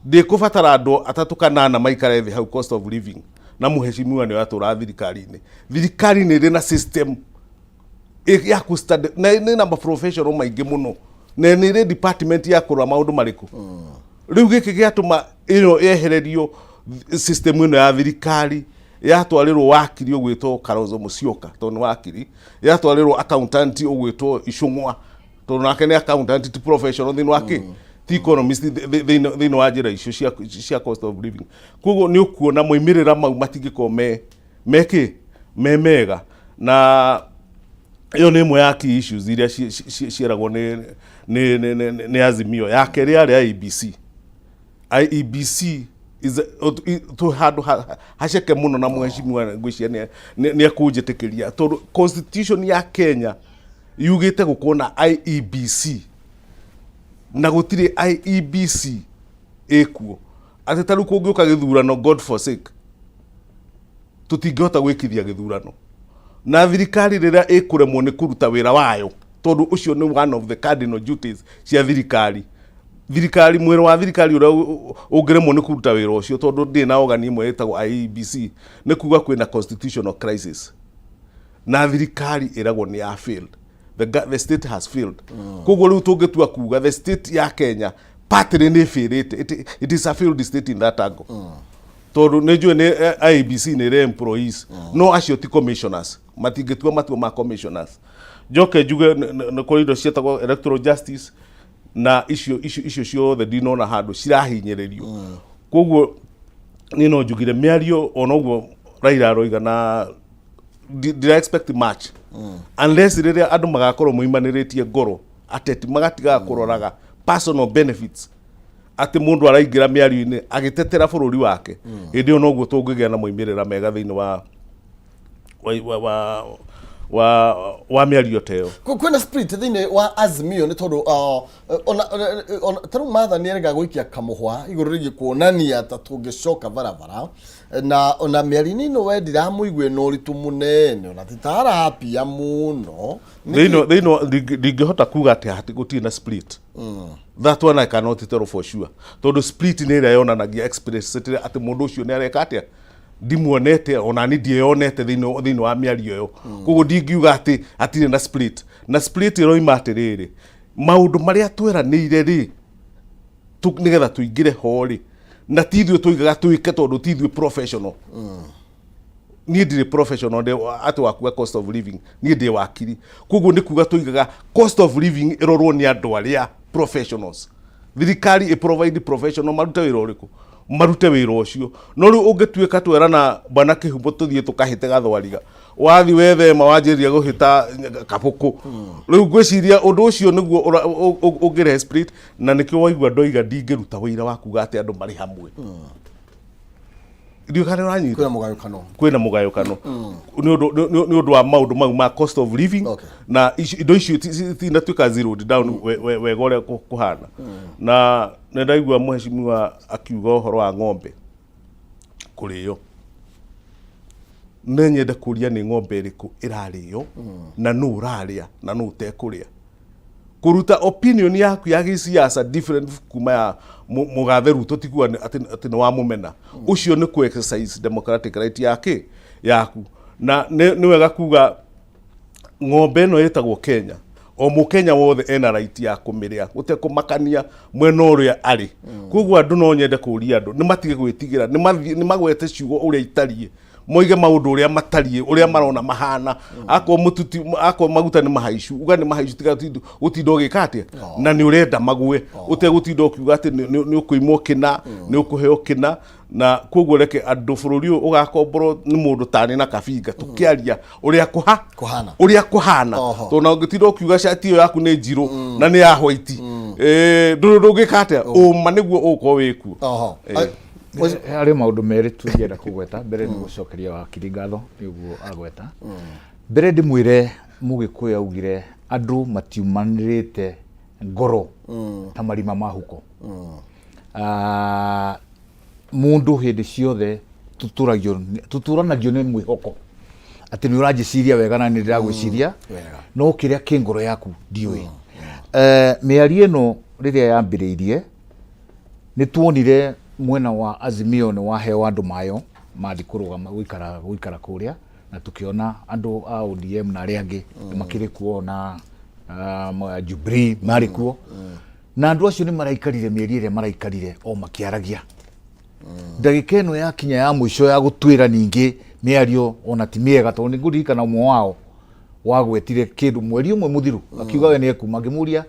Ndĩkũbatara andũ atatũ kana ana maikare thĩ hau cost of living, na mũheshimiwa nĩ atũraga thirikari-inĩ. Thirikari nĩ ĩrĩ na system ya kũ study na nĩ na maprofessional maingĩ mũno, na nĩ ĩrĩ department ya kũrora maũndũ marĩkũ. Rĩu gĩkĩ gĩatũma ĩno yehererio system ĩno ya thirikari, yatwarĩrwo wakiri ũgwĩtwo Kalonzo Musyoka, tondũ nĩ wakiri, yatwarĩrwo accountant ũgwĩtwo Icũng'wa, tondũ nake nĩ accountant, ti professional thĩinĩ wa kĩ, ti economist thĩinĩ wa njĩra icio cia cost of living. Koguo nĩ ũkuona moimĩrĩra mau matingĩkorwo me kĩ, me mega, na ĩyo nĩ ĩmwe ya key issues iria ciĩragwo nĩ Azimio. Ya kerĩ yarĩ IEBC. IEBC is tũ handũ haceke mũno, na mheshimiwa ngwĩciria nĩ ekũnjĩtĩkĩria, tondũ constitution ya Kenya yugĩte gũkorwo na IEBC, na gũtirĩ IEBC ĩkuo, atĩ ta rĩu kũngĩũka gĩthurano, God forsake, tũtingĩhota gwĩkithia gĩthurano, na thirikari rĩrĩa ĩkũremwo nĩ kũruta wĩra wayo, tondũ ũcio nĩ one of the cardinal duties cia thirikari. Thirikari, mwĩrĩ wa thirikari ũrĩa ũngĩremwo nĩ kũruta wĩra ũcio, tondũ ndĩ na organ ĩmwe ĩtagwo IEBC, nĩ kuga kwĩna constitutional crisis na thirikari ĩragwo nĩ ya failed, the state has failed. Koguo rĩu tũngĩtua kuga the state ya Kenya partly nĩ ĩbĩrĩte, it is a failed state in that angle, tondũ nĩ njũĩ nĩ IEBC nĩ ĩrĩ employees, no acio ti commissioners, matingĩtua matua ma commissioners. Njoke njuge nĩ kũrĩ indo ciĩtagwo electoral justice, na icio ciothe ndinona handũ cirahinyĩrĩrio. Koguo niĩ no njugire mĩario ona ũguo Raila aroiga na ndira expect much unless rĩrĩa andũ magakorwo moimanĩrĩtie ngoro, ateti magatigaga kũroraga personal benefits, atĩ mũndũ araingĩra mĩario-inĩ agĩtetera bũrũri wake. Hĩndĩ ĩyo noguo tũngĩgĩa na moimĩrĩra mega thĩinĩ wa mĩario ta ĩyo. Kwĩna spirit thĩinĩ wa Azimio, nĩ tondũ ona ta rĩu Martha nĩ erega gũikia kamũhwa igũrũ rĩgiĩ kuonania ta tũngĩcoka barabara, na ona mĩario-inĩ ĩno we ndiramũigue na ũritũ mũnene, ona ti ta arapia mũno. Thĩinĩ ndingĩhota kuga atĩ gũtirĩ na split. That one I cannot tell for sure, tondũ split nĩ ĩrĩa yonanagia explicitly atĩ mũndũ ũcio nĩ areka atĩa. Ndimuonete, ona ni ndiĩyonete thĩinĩ wa mĩario ĩyo, koguo ndingiuga atĩ hatirĩ na split. Na split ĩroima atĩrĩrĩ, maũndũ marĩa tweranĩire rĩ, nĩgetha tũingĩre ho rĩ, na ti ithuĩ tũigaga twĩke, tondũ ti ithuĩ professional. Niĩ ndirĩ professional ndĩ atĩ wa kuga cost of living, niĩ ndĩ wakiri. Koguo nĩ kuga tũigaga cost of living ĩrorwo nĩ andũ arĩa professionals, thirikari ĩ provide professional marute wĩra ũrĩkũ, marute wĩra ũcio. No rĩu ũngĩtuĩka twerana bwana kĩhumo tũthiĩ tũkahĩte gathwariga, wathi wethema wanjĩrĩria gũhĩta kabũkũ. Rĩu ngwĩciria ũndũ ũcio nĩguo ũngĩrehe split, na nĩkĩo waigua ndoiga ndingĩruta wĩra wa kuga atĩ andũ marĩ hamwe. Ndiũĩ kana nĩ ũranyita. Kwĩna mũgayũkano. Kwĩna mũgayũkano nĩ ũndũ wa maũndũ mau ma cost of living, na indo icio itinatuĩka zeroed down wega ũrĩa kũhana. Na nĩ ndaigua mheshimiwa akiuga ũhoro wa ng'ombe kũrĩo. Nĩ nyende kũria nĩ ng'ombe ĩrĩkũ ĩrarĩo, na nũ ũrarĩa, na nũ ũtekũrĩa. Kũruta opinion yaku ya gĩsiasa different kuma ya mũgathe Ruto ti kuga atĩ nĩ wamũmena. Ũcio nĩ kũ exercise democratic right yake yaku. Na nĩ wega kuga ng'ombe ĩno ĩtagwo Kenya, o mũkenya wothe ena right ya kũmĩrĩa gũtekũmakania mwena ũrĩa arĩ. Koguo andũ, no nyende kũria andũ nĩ matige gwĩtigĩra, nĩ magwete ciugo ũrĩa itariĩ. Moige maũndũ ũrĩa matariĩ, ũrĩa marona mahana. Akorwo mũtu ti, akorwo maguta nĩ mahaicu, uga nĩ mahaicu, tiga gũtinda ũgĩka atĩa na nĩ ũrenda magwe, ũtegũtinda ũkiuga atĩ nĩ ũkũimwo kĩna, nĩ ũkũheo kĩna. Na koguo reke andũ bũrũri ũyũ ũgakomborwo nĩ mũndũ tani na kabinga, tũkĩaria ũrĩa kũha Kũhana. Ũrĩa kũhana. Tondũ na ũngĩtinda ũkiuga cati ĩyo yaku nĩ njirũ na nĩ ya white, ndũrĩ ndũngĩka atĩa, ũma nĩguo ũgũkorwo wĩkuo. Harĩ maũndũ merĩ tũngĩenda kũgweta. Mbere nĩ gũcokeria wakiri ngatho nĩ ũguo agweta. Mbere ndĩmwĩre Mũgĩkũyũ augire andũ matiumanĩrĩte ngoro ta marima ma huko. Ah, mũndũ hĩndĩ ciothe tũtũranagio nĩ mwĩhoko atĩ nĩ ũranjĩciria wega na nĩ ndĩragwĩciria, Wega. No kĩrĩa kĩ ngoro yaku ndiũĩ. Mĩario ĩno rĩrĩa yambĩrĩirie, nĩ tuonire mwena wa Azimio nĩ waheo andũ mayo mathiĩ kũrũgama gũikara kũrĩa, na tũkĩona andũ a ODM na arĩa angĩ makĩrĩ kuo na Jubilee marĩ kuo, na andũ acio nĩ maraikarire mĩeri ĩrĩa maraikarire o makĩaragia. Ndagĩka ĩno yakinya ya mũico ya gũtuĩra ningĩ mĩario ona ti mĩega, tondũ nĩ ngũririkana ũmwe wao wagwetire kĩndũ mweri ũmwe mũthiru, akiuga we nĩekuma. Ngĩmũria,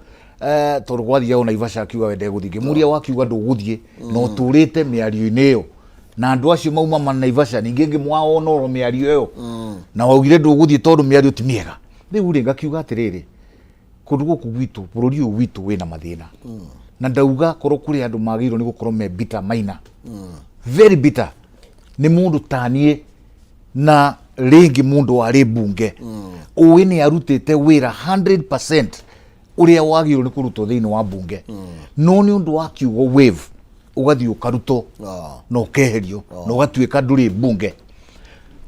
tondũ gwathiaga Naivasha, akiuga we ndegũthiĩ. Ngĩmũria, wakiuga ndũgũthiĩ na ũtũrĩte mĩario-inĩ ĩyo na andũ acio mauma ma Naivasha, ningĩ ngĩmwaona oro mĩario ĩyo na waugire ndũgũthiĩ tondũ mĩario ti mĩega. Rĩu rĩ, ngakiuga atĩrĩrĩ, kũndũ gũkũ gwitũ, bũrũri ũyũ witũ wĩna mathĩna, na ndauga korwo kũrĩ andũ magĩrĩirwo nĩ gũkorwo me bitter maina, very bitter, nĩ mũndũ taniĩ na rĩngĩ mũndũ warĩ mbunge ũĩ nĩ arutĩte wĩra 100% ũrĩa wagĩrĩirwo nĩ kũrutwo thĩinĩ wa mbunge, no nĩ ũndũ wa kiugo wave ũgathiĩ ũkarutwo na ũkeherio na ũgatuĩka ndũrĩ mbunge.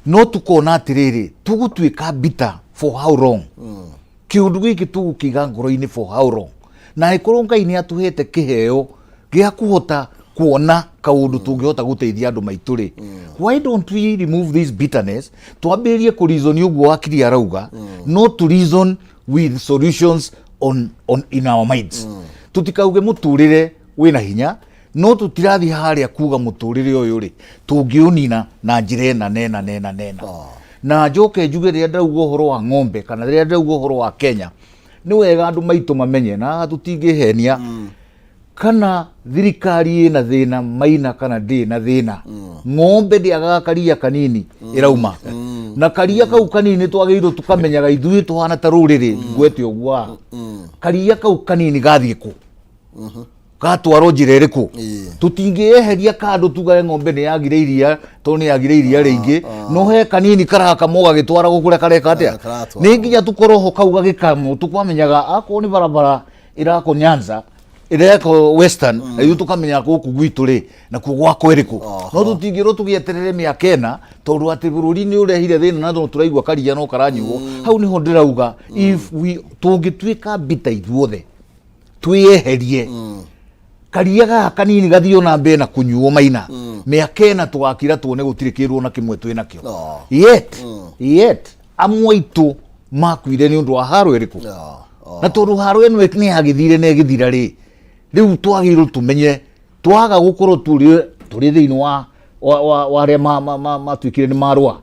No tukona atĩrĩrĩ, tũgũtuĩka bitter for how long? Kĩũndũ gĩkĩ tũgũkĩiga ngoro-inĩ for how long? Na angĩkorwo Ngai nĩ atũhete kĩheo gĩa kũhota kuona kaũndũ tũngĩhota gũteithia andũ maitũ rĩ, why don't we remove this bitterness, twambĩrĩrie kũ reason ũguo wakiri arauga, no to reason with solutions on in our minds. Tũtikauge mũtũrĩre wĩna hinya, no tũtirathiĩ harĩa kuga mũtũrĩre ũyũ rĩ tũngĩũnina na njĩra ĩna nena nena nena. Na njoke njuge, rĩrĩa ndĩrauga ũhoro wa ng'ombe kana rĩrĩa ndĩrauga ũhoro wa Kenya, nĩ wega andũ maitũ mamenye na tũtingĩhenia kana thirikari ĩna thĩna maina kana ndĩ na thĩna. Ng'ombe ndĩagaga karia kanini ĩrauma, na karia kau kanini twagĩrĩirwo tũkamenyaga ithuĩ tũhana ta rũrĩrĩ. Ngwete ũguo, karia kau kanini gathiĩ kũ, gatwarwo njĩra ĩrĩkũ? Tũtingĩeheria kandũ tugage ng'ombe nĩ yagire iria tondũ nĩ yagire iria rĩingĩ, no he kanini karakamwo gagĩtwaragwo kũrĩa kareka atĩa? Ah, karatwarwo. Nĩ nginya tũkorwo ho kau gagĩkamwo, tũkwamenyaga akorwo nĩ barabara ĩrakwo Nyanza, ĩrekwo Western, na ithuĩ tũkamenya gũkũ gwitũ rĩ nakuo gwakwo ĩrĩkũ. No tũtingĩrwo tũgĩeterere mĩaka 4 tondũ atĩ bũrũri nĩ ũrehire thĩna na no tũraigua karia no karanyuo. Hau nĩho ndĩrauga, if we tũngĩtuĩka bitter ithuothe, twĩyeherie karia gaka kanini gathiĩ ona mbere na kũnyuo maina, mĩaka 4 tũgakira tuone gũtirĩ kĩndũ ona kĩmwe twĩ nakĩo. Yet amwe aitũ makuire nĩ ũndũ wa haro ĩrĩkũ? Na tondũ haro ĩno nĩ yagĩthire na ĩgĩthira rĩ, rĩu twagĩrĩirwo tũmenye twaga gũkorwo tũrĩ thĩinĩ wa arĩa matuĩkire nĩ marũa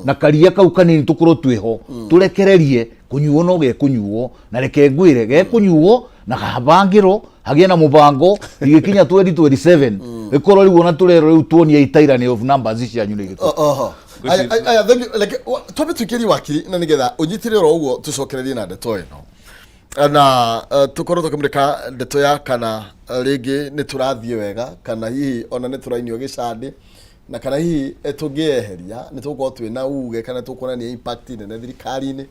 na karia kau kanini, tũkorwo twĩho, tũrekererie kũnyuo no gekũnyuo. Na reke ngwĩre, gekũnyuo na habangĩrwo hagĩe na mũbango igĩkinya 2027, ĩkorwo rĩu ona tũrerwo rĩu tuonie itairani of numbers cianyu nĩ irĩkũ. Oho. Aya, aya, thank you. Reke twambe tuikĩrie wakiri na nĩgetha ũnyitĩre oro ũguo tũcokererie na ndeto ĩno na tũkorwo tũkĩmũrĩka ndeto ya kana rĩngĩ nĩ tũrathiĩ wega, kana hihi ona nĩ tũrainio gĩcandĩ, na kana hihi tũngĩyeheria nĩ tũgũkorwo twĩna uge kana tũkuonania impact nene thirikari-inĩ,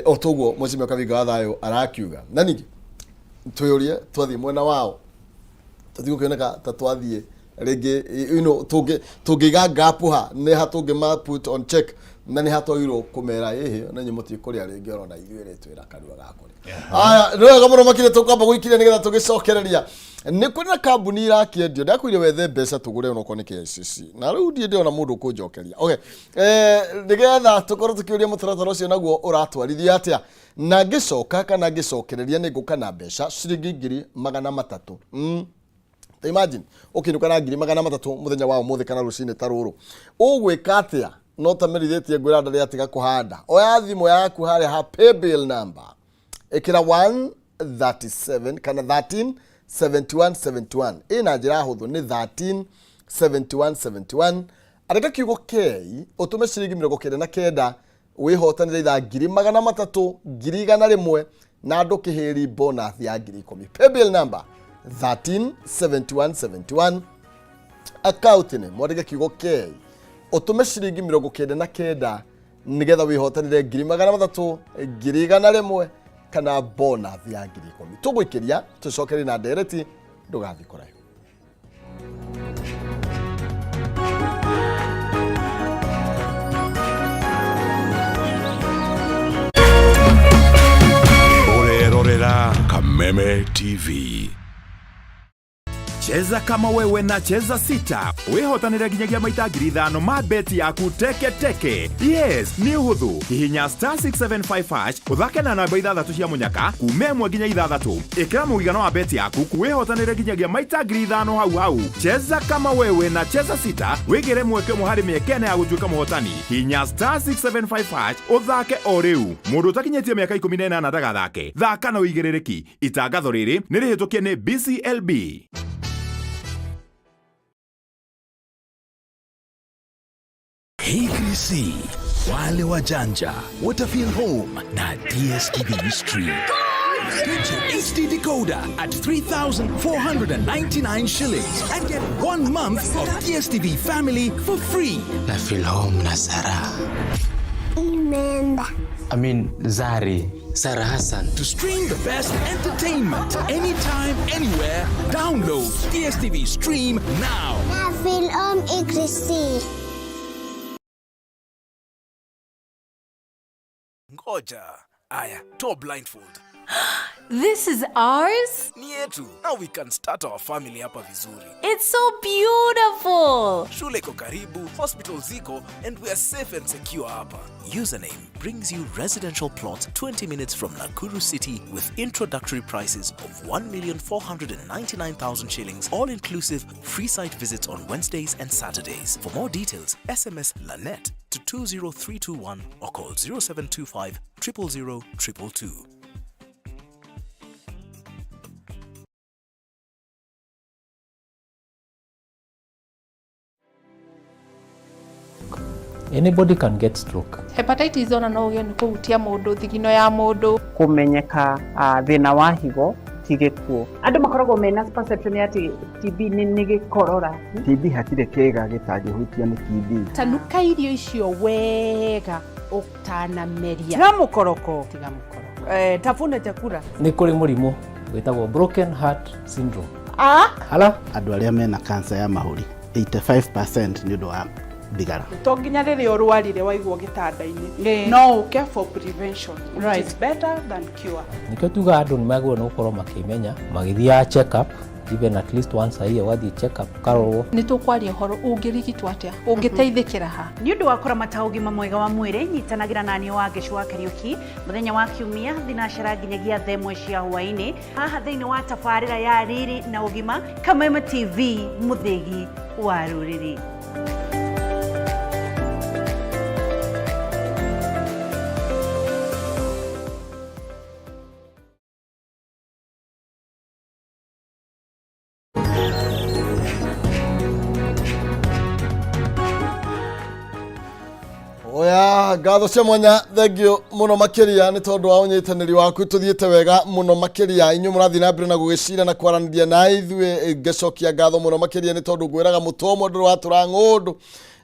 o toguo Mheshimiwa Kavinga wa Thayũ arakiuga. Na ningĩ twĩyũrie, twathiĩ mwena wao tũtigũkĩoneka ta twathiĩ rĩngĩ, tũngĩiga gap ha nĩ ha tũngĩma put on check, na nĩ ha twagĩrĩirwo kũmera ĩhĩ na inyuĩ mũtikũrĩa rĩngĩ oro na ithuĩ rĩ twĩna kanua ga kũrĩa. Aya, nĩ wega mũno makĩria. Tũkwamba gũikiria nĩgetha tũgĩcokereria. Nĩ kũrĩ na kambuni irakĩendio, ndakwĩire wethe mbeca tũgũre onokorwo nĩ KICC, na rĩu ndiĩ ndĩrona mũndũ ũkũnjokeria. Okay, nĩgetha tũkorwo tũkĩũria mũtaratara ũcio naguo ũratwarithia atĩa, na ngĩcoka kana ngĩcokereria nĩ ngũka na mbeca ciringi 300,000. Ta imagine ũkĩinũka na 300,000 mũthenya wa ũmũthĩ kana rũcinĩ ta rũrũ, ũgwĩka atĩa? No tamerithĩtie ngwĩra ndarĩ atiga kũhanda. Oya thimũ yaku harĩa ha paybill number, ĩkĩra 137 kana 13 71 71. Ĩna njĩra hũthũ, nĩ 13 71 71. Andĩka kiugo K, ũtũme ciringi 99, wĩhotanĩre ithaa 300,000, 100,000 na ndũkĩhĩri bonus ya 10,000. Paybill number 13 71 71, account nĩ mwandĩke kiugo K, ũtũme ciringi 99 nĩgetha wĩhotanĩre 300,000, 100,000 kana bonus ya 10,000. Tũgũikĩria tũcokerie na ndereti, ndũgathiĩ kũraihu. Ũrerorera Kameme TV. Cheza kama wewe na Cheza Sita wĩhotanĩre nginyagia maita 5,000 ma beti yaku teke teke. Yes, nĩ ũhũthũ. Hihinya star 675 hash, ũthake na namba ithathatũ cia mũnyaka kuma 1 nginya 6. Ĩkĩra mũigana wa beti yaku, wĩhotanĩre nginyagia maita 5,000 hau hau. Cheza kama wewe na Cheza Sita, wĩgĩre mweke ũmwe harĩ mĩeke 4 ya gũtuĩka mũhotani. Hihinya star 675 hash ũthake o rĩu. Mũndũ ũtakinyĩtie mĩaka 18 ndagathake. Thaka na ũigĩrĩrĩki. Itangatho rĩrĩ nĩ rĩhĩtũkie nĩ BCLB. K3C, wale wajanja watafeel home na DStv Stream. Get your HD decoder at 3,499 shillings and get 1 month of DStv Family for free. Na feel home na Sarah. Imeenda. I mean, Zari. Sarah Hassan. To stream the best entertainment anytime, anywhere, download DStv Stream now. Na feel home Ikrisi. Ngoja. Aya, toa blindfold. This is ours? Ni yetu. Now we can start our family hapa vizuri. It's so beautiful. Shule iko karibu, hospital ziko, and we are safe and secure hapa. Username brings you residential plots 20 minutes from Nakuru City with introductory prices of 1,499,000 shillings, all inclusive, free site visits on Wednesdays and Saturdays. For more details, SMS LANET to 20321 or call 0725 000 222. Anybody can get stroke. Hepatitis ona no ũgĩe nĩ kũhutia mũndũ, thigino ya mũndũ. Kũmenyeka thĩna wa higo ti gĩkuũ. Andũ makoragwo mena perception ya atĩ TB nĩ gĩkorora. TB hatirĩ kĩga gĩtangĩhutio nĩ TB. Tanuka irio icio wega ũtanameria. Tiga mũkoroko. Tiga mũkoroko. Tafuna chakula. Nĩ kũrĩ mũrimũ wĩtagwo broken heart syndrome. Ah? Hala? Andũ arĩa mena cancer ya mahũri 85% nĩ ũndũ wa thigara. To nginya rĩrĩa ũrwarire waigwo gĩtanda-inĩ, no ũke for prevention, which is better than cure. Nĩkĩo tugaga andũ nĩ magĩrĩirwo nĩ gũkorwo makĩmenya, magĩthiaga check up even at least once a year, ũgathiĩ check up ũkarorwo. Nĩ tũkwaria ũhoro ũngĩrigitwo atĩa, ũngĩteithĩkĩra ha. Nĩ ũndũ wa kũramata ũgima mwega wa mwĩrĩ, nyitanagĩra na niĩ Wangeci wa Kariũki mũthenya wa Kiumia thinacara nginyagia thaa 1 cia hwaĩ-inĩ haha thĩinĩ wa tabarĩra ya Riri na Ũgima, Kameme TV, mũthĩgi wa rũrĩrĩ. Oya, ngatho cia mwanya, thengio mũno makĩria nĩ tondũ wa ũnyitanĩri waku. Tũthiĩte wega mũno makĩria, inyuĩ mũrathiĩ na mbere na gũgĩcira na kwaranĩria na ithuĩ. Ngacokia ngatho mũno makĩria nĩ tondũ ngwĩraga mũtwe ũmwe ndũrĩ watũra ng'ũndũ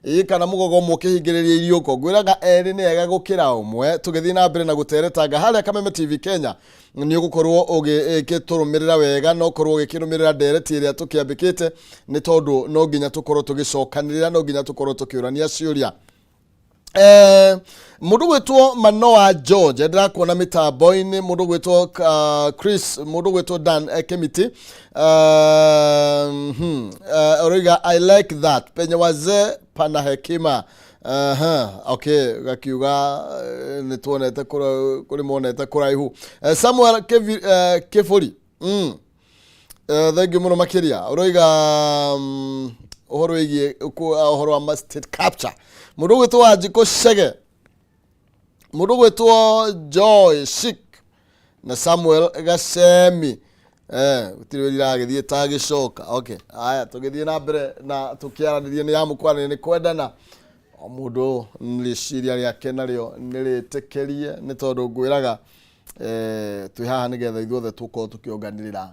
ĩ kana mũgogo ũmwe ũkĩhingĩrĩria iriũko. Ngwĩraga erĩ nĩ ega gũkĩra ũmwe. Tũgĩthiĩ na mbere na gũteretanga harĩa Kameme TV Kenya, nĩ ũgũkorwo ũgĩtũrũmĩrĩra wega na ũkorwo ũgĩkĩrũmĩrĩra ndereti ĩrĩa tũkĩambĩkĩte, nĩ tondũ no nginya tũkorwo tũgĩcokanĩrĩra, no nginya tũkorwo tũkĩũrania ciũria. Mũndũ gwĩtwo Manoa George, ndĩrakuona mĩtambo-inĩ. Mũndũ gwĩtwo Chris, mũndũ gwĩtwo Dan Kemiti, ũroiga I like that penye wazee pana hekima. Okay, gakiuga nĩ tuonete kũrĩ monete kũraihu. Samuel Kĩbũri, thengiũ mũno makĩria. Ũroiga Ũhoro wĩgiĩ ũhoro wa state capture. Mũndũ ũgwĩtwo Wanjikũ Chege, Mũndũ ũgwĩtwo Joy Shik na Samuel Gacemi. Gũtirĩ wĩra iragĩthiĩ tagĩcoka. Okay, haya tũgĩthiĩ na mbere na tũkĩaranĩria nĩ amu kwaranĩria nĩ kwendana. O mũndũ rĩciria rĩake narĩo nĩ rĩtĩkĩrie, nĩ tondũ ngwĩraga twĩ haha nĩgetha ithuothe tũkorwo tũkĩonganĩrĩra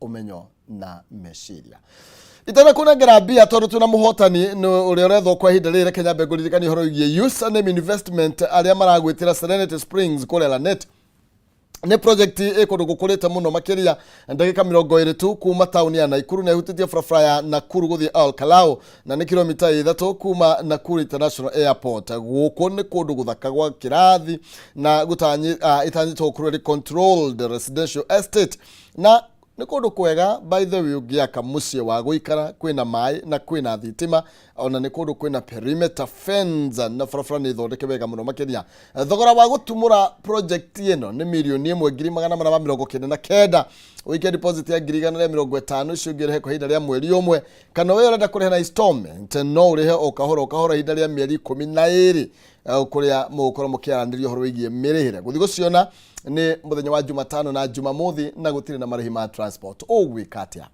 ũmenyo na meciria. Itanakũnengera mbia tondũ twĩna mũhotani nĩ ũrĩa ũrethwo kwa ihinda rĩrĩ, reke nyambe ngũririkanie ũhoro wĩgiĩ Username Investment arĩa maragwĩtĩra Serenity Springs kũrĩa Lanet. Nĩ project ĩ kũndũ gũkũrĩte mũno makĩria, ndagĩka 20 tu kuma taũni ya Naikuru, na ĩhutĩtie barabara ya Nakuru gũthiĩ Ol Kalou, na nĩ kilomita 3 kuma Nakuru International Airport. Gũkũ nĩ kũndũ gũthaka gwa kĩrathi na ĩtanyĩtwo gũkorwo ĩrĩ controlled residential estate, na nĩ kũndũ kwega by the way ũngĩaka mũciĩ wa gũikara. Kwĩna maĩ na kwĩna thitima, ona nĩ kũndũ kwĩna perimeter fence na barabara nĩ thondeke wega mũno makĩria. Thogora wa gũtumũra project ĩno nĩ 1,499,000. Ũikie deposit ya 150,000, icio ũngĩ ũrĩhe kwa ihinda rĩa mweri ũmwe, kana ũyũ ũrenda kũrĩha na installment no ũrĩhe o kahora o kahora ihinda rĩa mĩeri 12, kũrĩa mũgũkorwo mũkĩaranĩria ũhoro wĩgiĩ mĩrĩhĩre. Gũthiĩ gũciona nĩ mũthenya wa Jumatano na Jumamothi, na gũtirĩ na marĩhi ma transport. Ũgwĩka atĩa?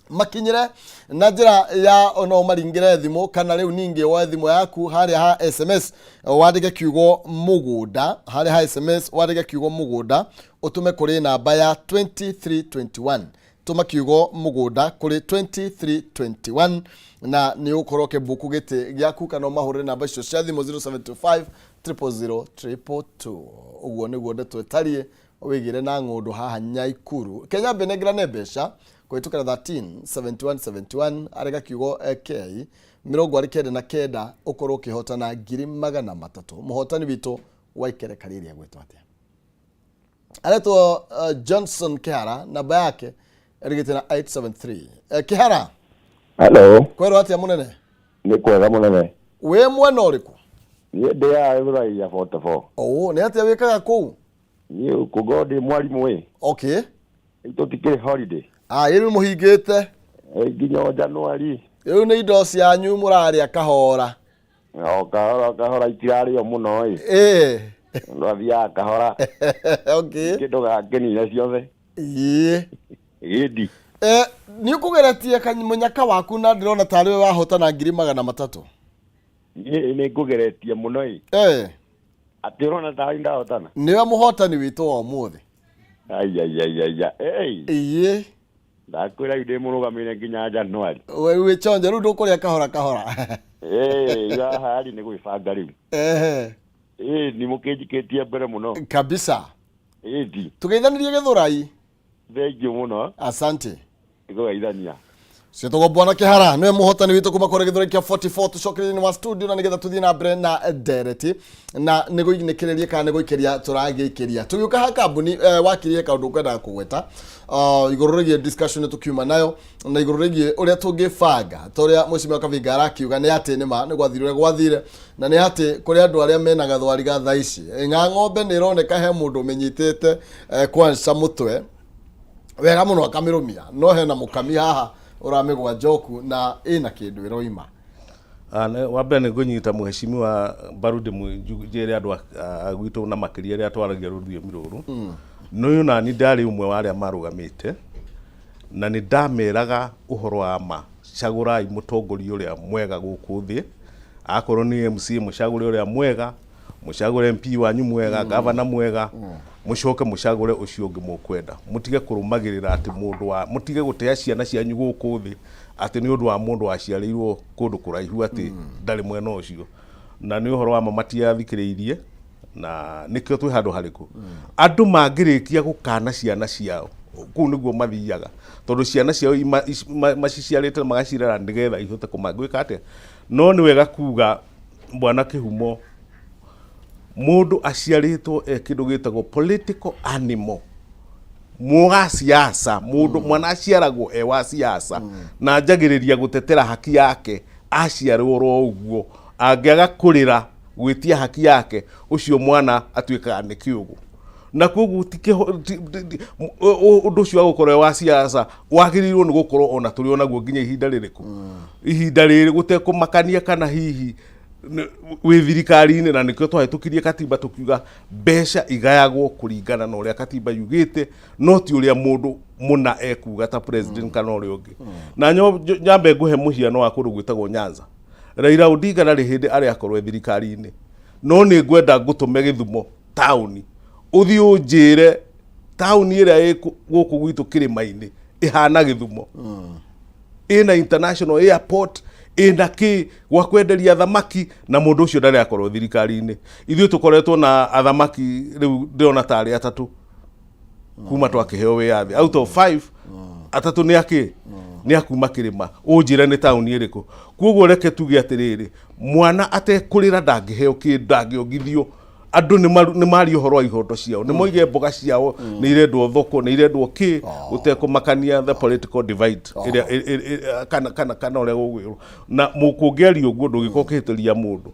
Makinyĩre na njĩra ya no ũmaringĩre thimũ, kana rĩu ningĩ woe thimũ yaku, harĩa ha SMS wandĩke kiugo mũgũnda, harĩa ha SMS wandĩke kiugo mũgũnda, ũtũme kũrĩ namba ya 2321. Tũma kiugo mũgũnda kũrĩ 2321 na nĩ ũgũkorwo ũkĩmbuku gĩtĩ gĩaku, kana ũmahũrĩre namba icio cia thimũ 0725 000 222. Ũguo nĩguo ndeto ĩtariĩ. Wĩgĩre na ng'ũndũ haha Nyaikuru. Kenya mbenengerane mbeca kũhĩtũkĩra 13 71 71, arega kiugo K 99, ũkorwo ũkĩhotana 300,000. Mũhotani witũ wa ikereka rĩrĩ agwĩtwo atĩa? Aretwo Johnson Kĩhara, namba yake ĩrigĩte na 873. Kĩhara. Hello. Kwerwo atĩa mũnene? Nĩ kwega mũnene. Wĩ mwena ũrĩkũ? Niĩ ndĩ haha Gĩthũrai 44. Ũ nĩ atĩa wĩkaga kũu? Niĩ kũngorwo ndĩ mwarimũ ĩ. Okay. Tũtikĩrĩ holiday. Ah, rĩu mũhingĩte? Nginya o Januari. Rĩu nĩ indo cianyu mũrarĩa kahora? O kahora o kahora, itirarĩo mũno ĩ. Andũ athiaga kahora. Okay. Kĩndũ gakĩnina ciothe. Ĩĩ. Gĩndi. Nĩ ũkũgeretie mũnyaka waku, na ndĩrona tarĩ we wahotana 300,000. Niĩ nĩ ngũgeretie mũno ĩ. Atĩ ũrona tarĩ ndahotana? Nĩwe mũhotani witũ wa ũmũthĩ. Ai ai ai ai ai. Ĩĩ. Ndakwĩra rĩu ndĩ mũrũgamĩre nginya Januari. We wĩ chonjo rĩu, ndũkũrĩa kahora kahora. Ĩĩ, haha rĩ nĩ gwĩbanga rĩu. Ĩĩ, nĩ mũkĩnjikĩtie mbere mũno. Kabisa. Ĩndi. Tũgeithanĩrie Gĩthũrai. Thengiũ mũno. Asante. Kũgeithania. Ciĩtagwo Bwana Kĩhara, nĩwe mũhotani witũ kuma kũrĩa gĩthũrai kĩa 44. Tũcokerie thĩinĩ wa studio na nĩgetha tũthiĩ na mbere na ndereti, na nĩ gũinĩkĩrĩria kana nĩ gũikĩria tũragĩikĩria. Tũgĩũka ha kambuni wakirie kaũndũ ngwendaga kũgweta igũrũ rĩgiĩ discussion tũkiuma nayo, na igũrũ rĩgiĩ ũrĩa tũngĩbanga, ta ũrĩa Mheshimiwa Kavinga arakiuga nĩ atĩ nĩma nĩ gwathire ũrĩa gwathire, na nĩ atĩ kũrĩ andũ arĩa mena gathwari ga thaa ici ng'a ng'ombe nĩ ĩroneka he mũndũ ũmĩnyitĩte kwanca mũtwe wega mũno akamĩrũmia, no hena mũkami haha ũramĩgwa njoku na ĩna kĩndũ ĩroima. Wa mbere nĩ ngũnyita mheshimiwa mbaru, njĩre andũ a gwitũ na makĩria arĩa twaragia rũthiomi rũrũ, nĩ ũyũ nani ndarĩ ũmwe wa arĩa marũgamĩte, na nĩ ndameraga ũhoro wa ma, cagũrai mũtongoria ũrĩa mwega gũkũ thĩ. Akorwo nĩ MCA, mũcagũre ũrĩa mwega, mũcagũre MP wanyu mwega, gavana mwega, mũcoke mũcagũre ũcio ũngĩ mũkwenda. Mũtige kũrũmagĩrĩra atĩ mũndũ wa, mũtige gũtea ciana cianyu gũkũ thĩ atĩ nĩ ũndũ wa mũndũ waciarĩirwo kũndũ kũraihu atĩ ndarĩ mwena ũcio. Na nĩ ũhoro wa ma matiathikĩrĩirie, na nĩkĩo twĩ handũ harĩkũ. Andũ mangĩrĩkia gũkana ciana ciao, kũu nĩguo mathiaga, tondũ ciana ciao maciciarĩte magacirera nĩgetha ihote gwĩka atĩa. No nĩ wega kuga bwana Kĩhumo, mũndũ aciarĩtwo e kĩndũ gĩtagwo political animal, mwa siasa. Mũndũ mwana aciaragwo e wa siasa, na anjagĩrĩria gũtetera haki yake aciarwo oro ũguo. Angĩaga kũrĩra gwĩtia haki yake, ũcio mwana atuĩkaga nĩ kĩũgũ. Na koguo ti kĩho- ti- ti- ti- ũndũ ũcio wa gũkorwo wa siasa wagĩrĩirwo nĩ gũkorwo ona tũrĩ onaguo nginya ihinda rĩrĩkũ, ihinda rĩrĩ, gũtekũmakania kana hihi wĩ thirikari-inĩ. Na nĩkĩo twahĩtũkirie katiba tũkiuga mbeca igayagwo kũringana na ũrĩa katiba yugĩte, no ti ũrĩa mũndũ mũna ekuga ta president kana ũrĩa ũngĩ. Na nyambe ngũhe mũhiano wa kũndũ gwĩtagwo Nyanza. Raila Odinga ndarĩ hĩndĩ arĩ akorwo e thirikari-inĩ, no nĩ ngwenda ngũtũme Gĩthumo taũni, ũthiĩ ũnjĩre taũni ĩrĩa ĩ gũkũ gwitũ kĩrĩma-inĩ ĩhana Gĩthumo, ĩna international airport, ĩna kĩ gwa kwenderia thamaki, na mũndũ ũcio ndarĩ akorwo thirikari-inĩ. Ithuĩ tũkoretwo na athamaki rĩu ndĩrona tarĩ atatũ kuma twakĩheo wĩyathi. Out of five, atatũ nĩ akĩ nĩ akuma kĩrĩma. Ũnjĩre nĩ taũni ĩrĩkũ? Koguo reke tuge atĩrĩrĩ, mwana atekũrĩra ndangĩheo kĩndũ, ndangĩongithio. Andũ nĩ maria ũhoro wa ihoto ciao, nĩ moige mboga ciao nĩ irendwo thoko, nĩ irendwo kĩ, gũtekũmakania the political divide ĩrĩa kana ũrĩa gũgwĩrwo. Na kũngĩario ũguo, ndũngĩkorwo ũkĩhĩtĩria mũndũ.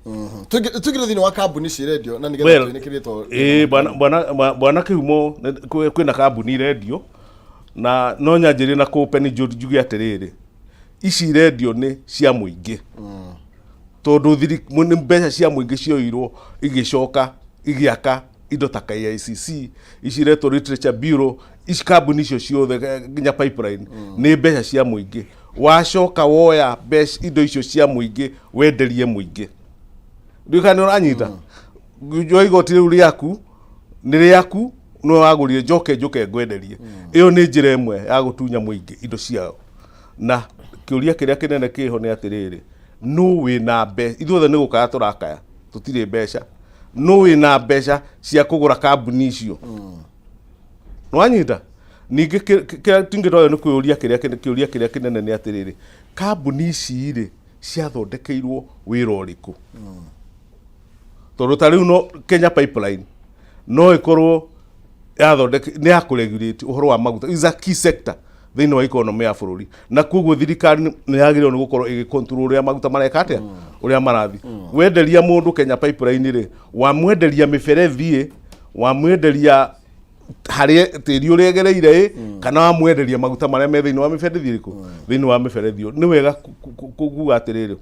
Tũingĩre thĩinĩ wa kambuni cirendio na nĩgetha Well, tũinĩkĩrie to ĩĩ, bwana Kĩhumo, kwĩna kambuni irendio, na no nyanjĩrie na kũpeni njuge atĩrĩrĩ, ici irendio nĩ cia mũingĩ, tondũ nĩ mbeca cia mũingĩ cioirwo igĩcoka igĩaka indo ta KICC, ici iretwo Literature Bureau, ici kambuni icio ciothe, nginya pipeline, nĩ mbeca cia mũingĩ. Wacoka woya mbeca indo icio cia mũingĩ wenderie mũingĩ. Ndiũĩ kana nĩ ũranyita. Njoe igoti rĩu rĩaku, nĩ rĩaku, nĩwe wagũrire, njoke njũke ngwenderie. Ĩyo nĩ njĩra ĩmwe ya gũtunya mũingĩ indo ciao. Na kĩũria kĩrĩa kĩnene kĩho nĩ atĩrĩrĩ, nũ wĩna mbeca? Ithuothe nĩ gũkaya tũrakaya tũtirĩ mbeca. Nũ wĩna mbeca cia kũgũra kambuni icio? Nĩwanyita? Ningĩ kĩrĩa tingĩtoyo nĩ kwĩyũria, kĩũria kĩrĩa kĩnene nĩ atĩrĩrĩ, kambuni ici rĩ, ciathondekeirwo wĩra ũrĩkũ? Tondũ ta rĩu no Kenya Pipeline no ĩkorwo yathondeke nĩ ya kũregulate ũhoro wa maguta, is a key sector thĩinĩ wa economy ya bũrũri, na koguo thirikari nĩ yagĩrĩirwo nĩ gũkorwo ĩgĩ control ũrĩa maguta mareka atĩa, ũrĩa marathiĩ. Wenderia mũndũ Kenya Pipeline rĩ, wamwenderia mĩberethi ĩ, wamwenderia harĩa tĩri ũrĩa ĩgereire ĩ, kana wamwenderia maguta marĩa me thĩinĩ wa mĩberethi ĩrĩkũ, thĩinĩ wa mĩberethi ĩyo? Nĩ wega kuga atĩrĩrĩ,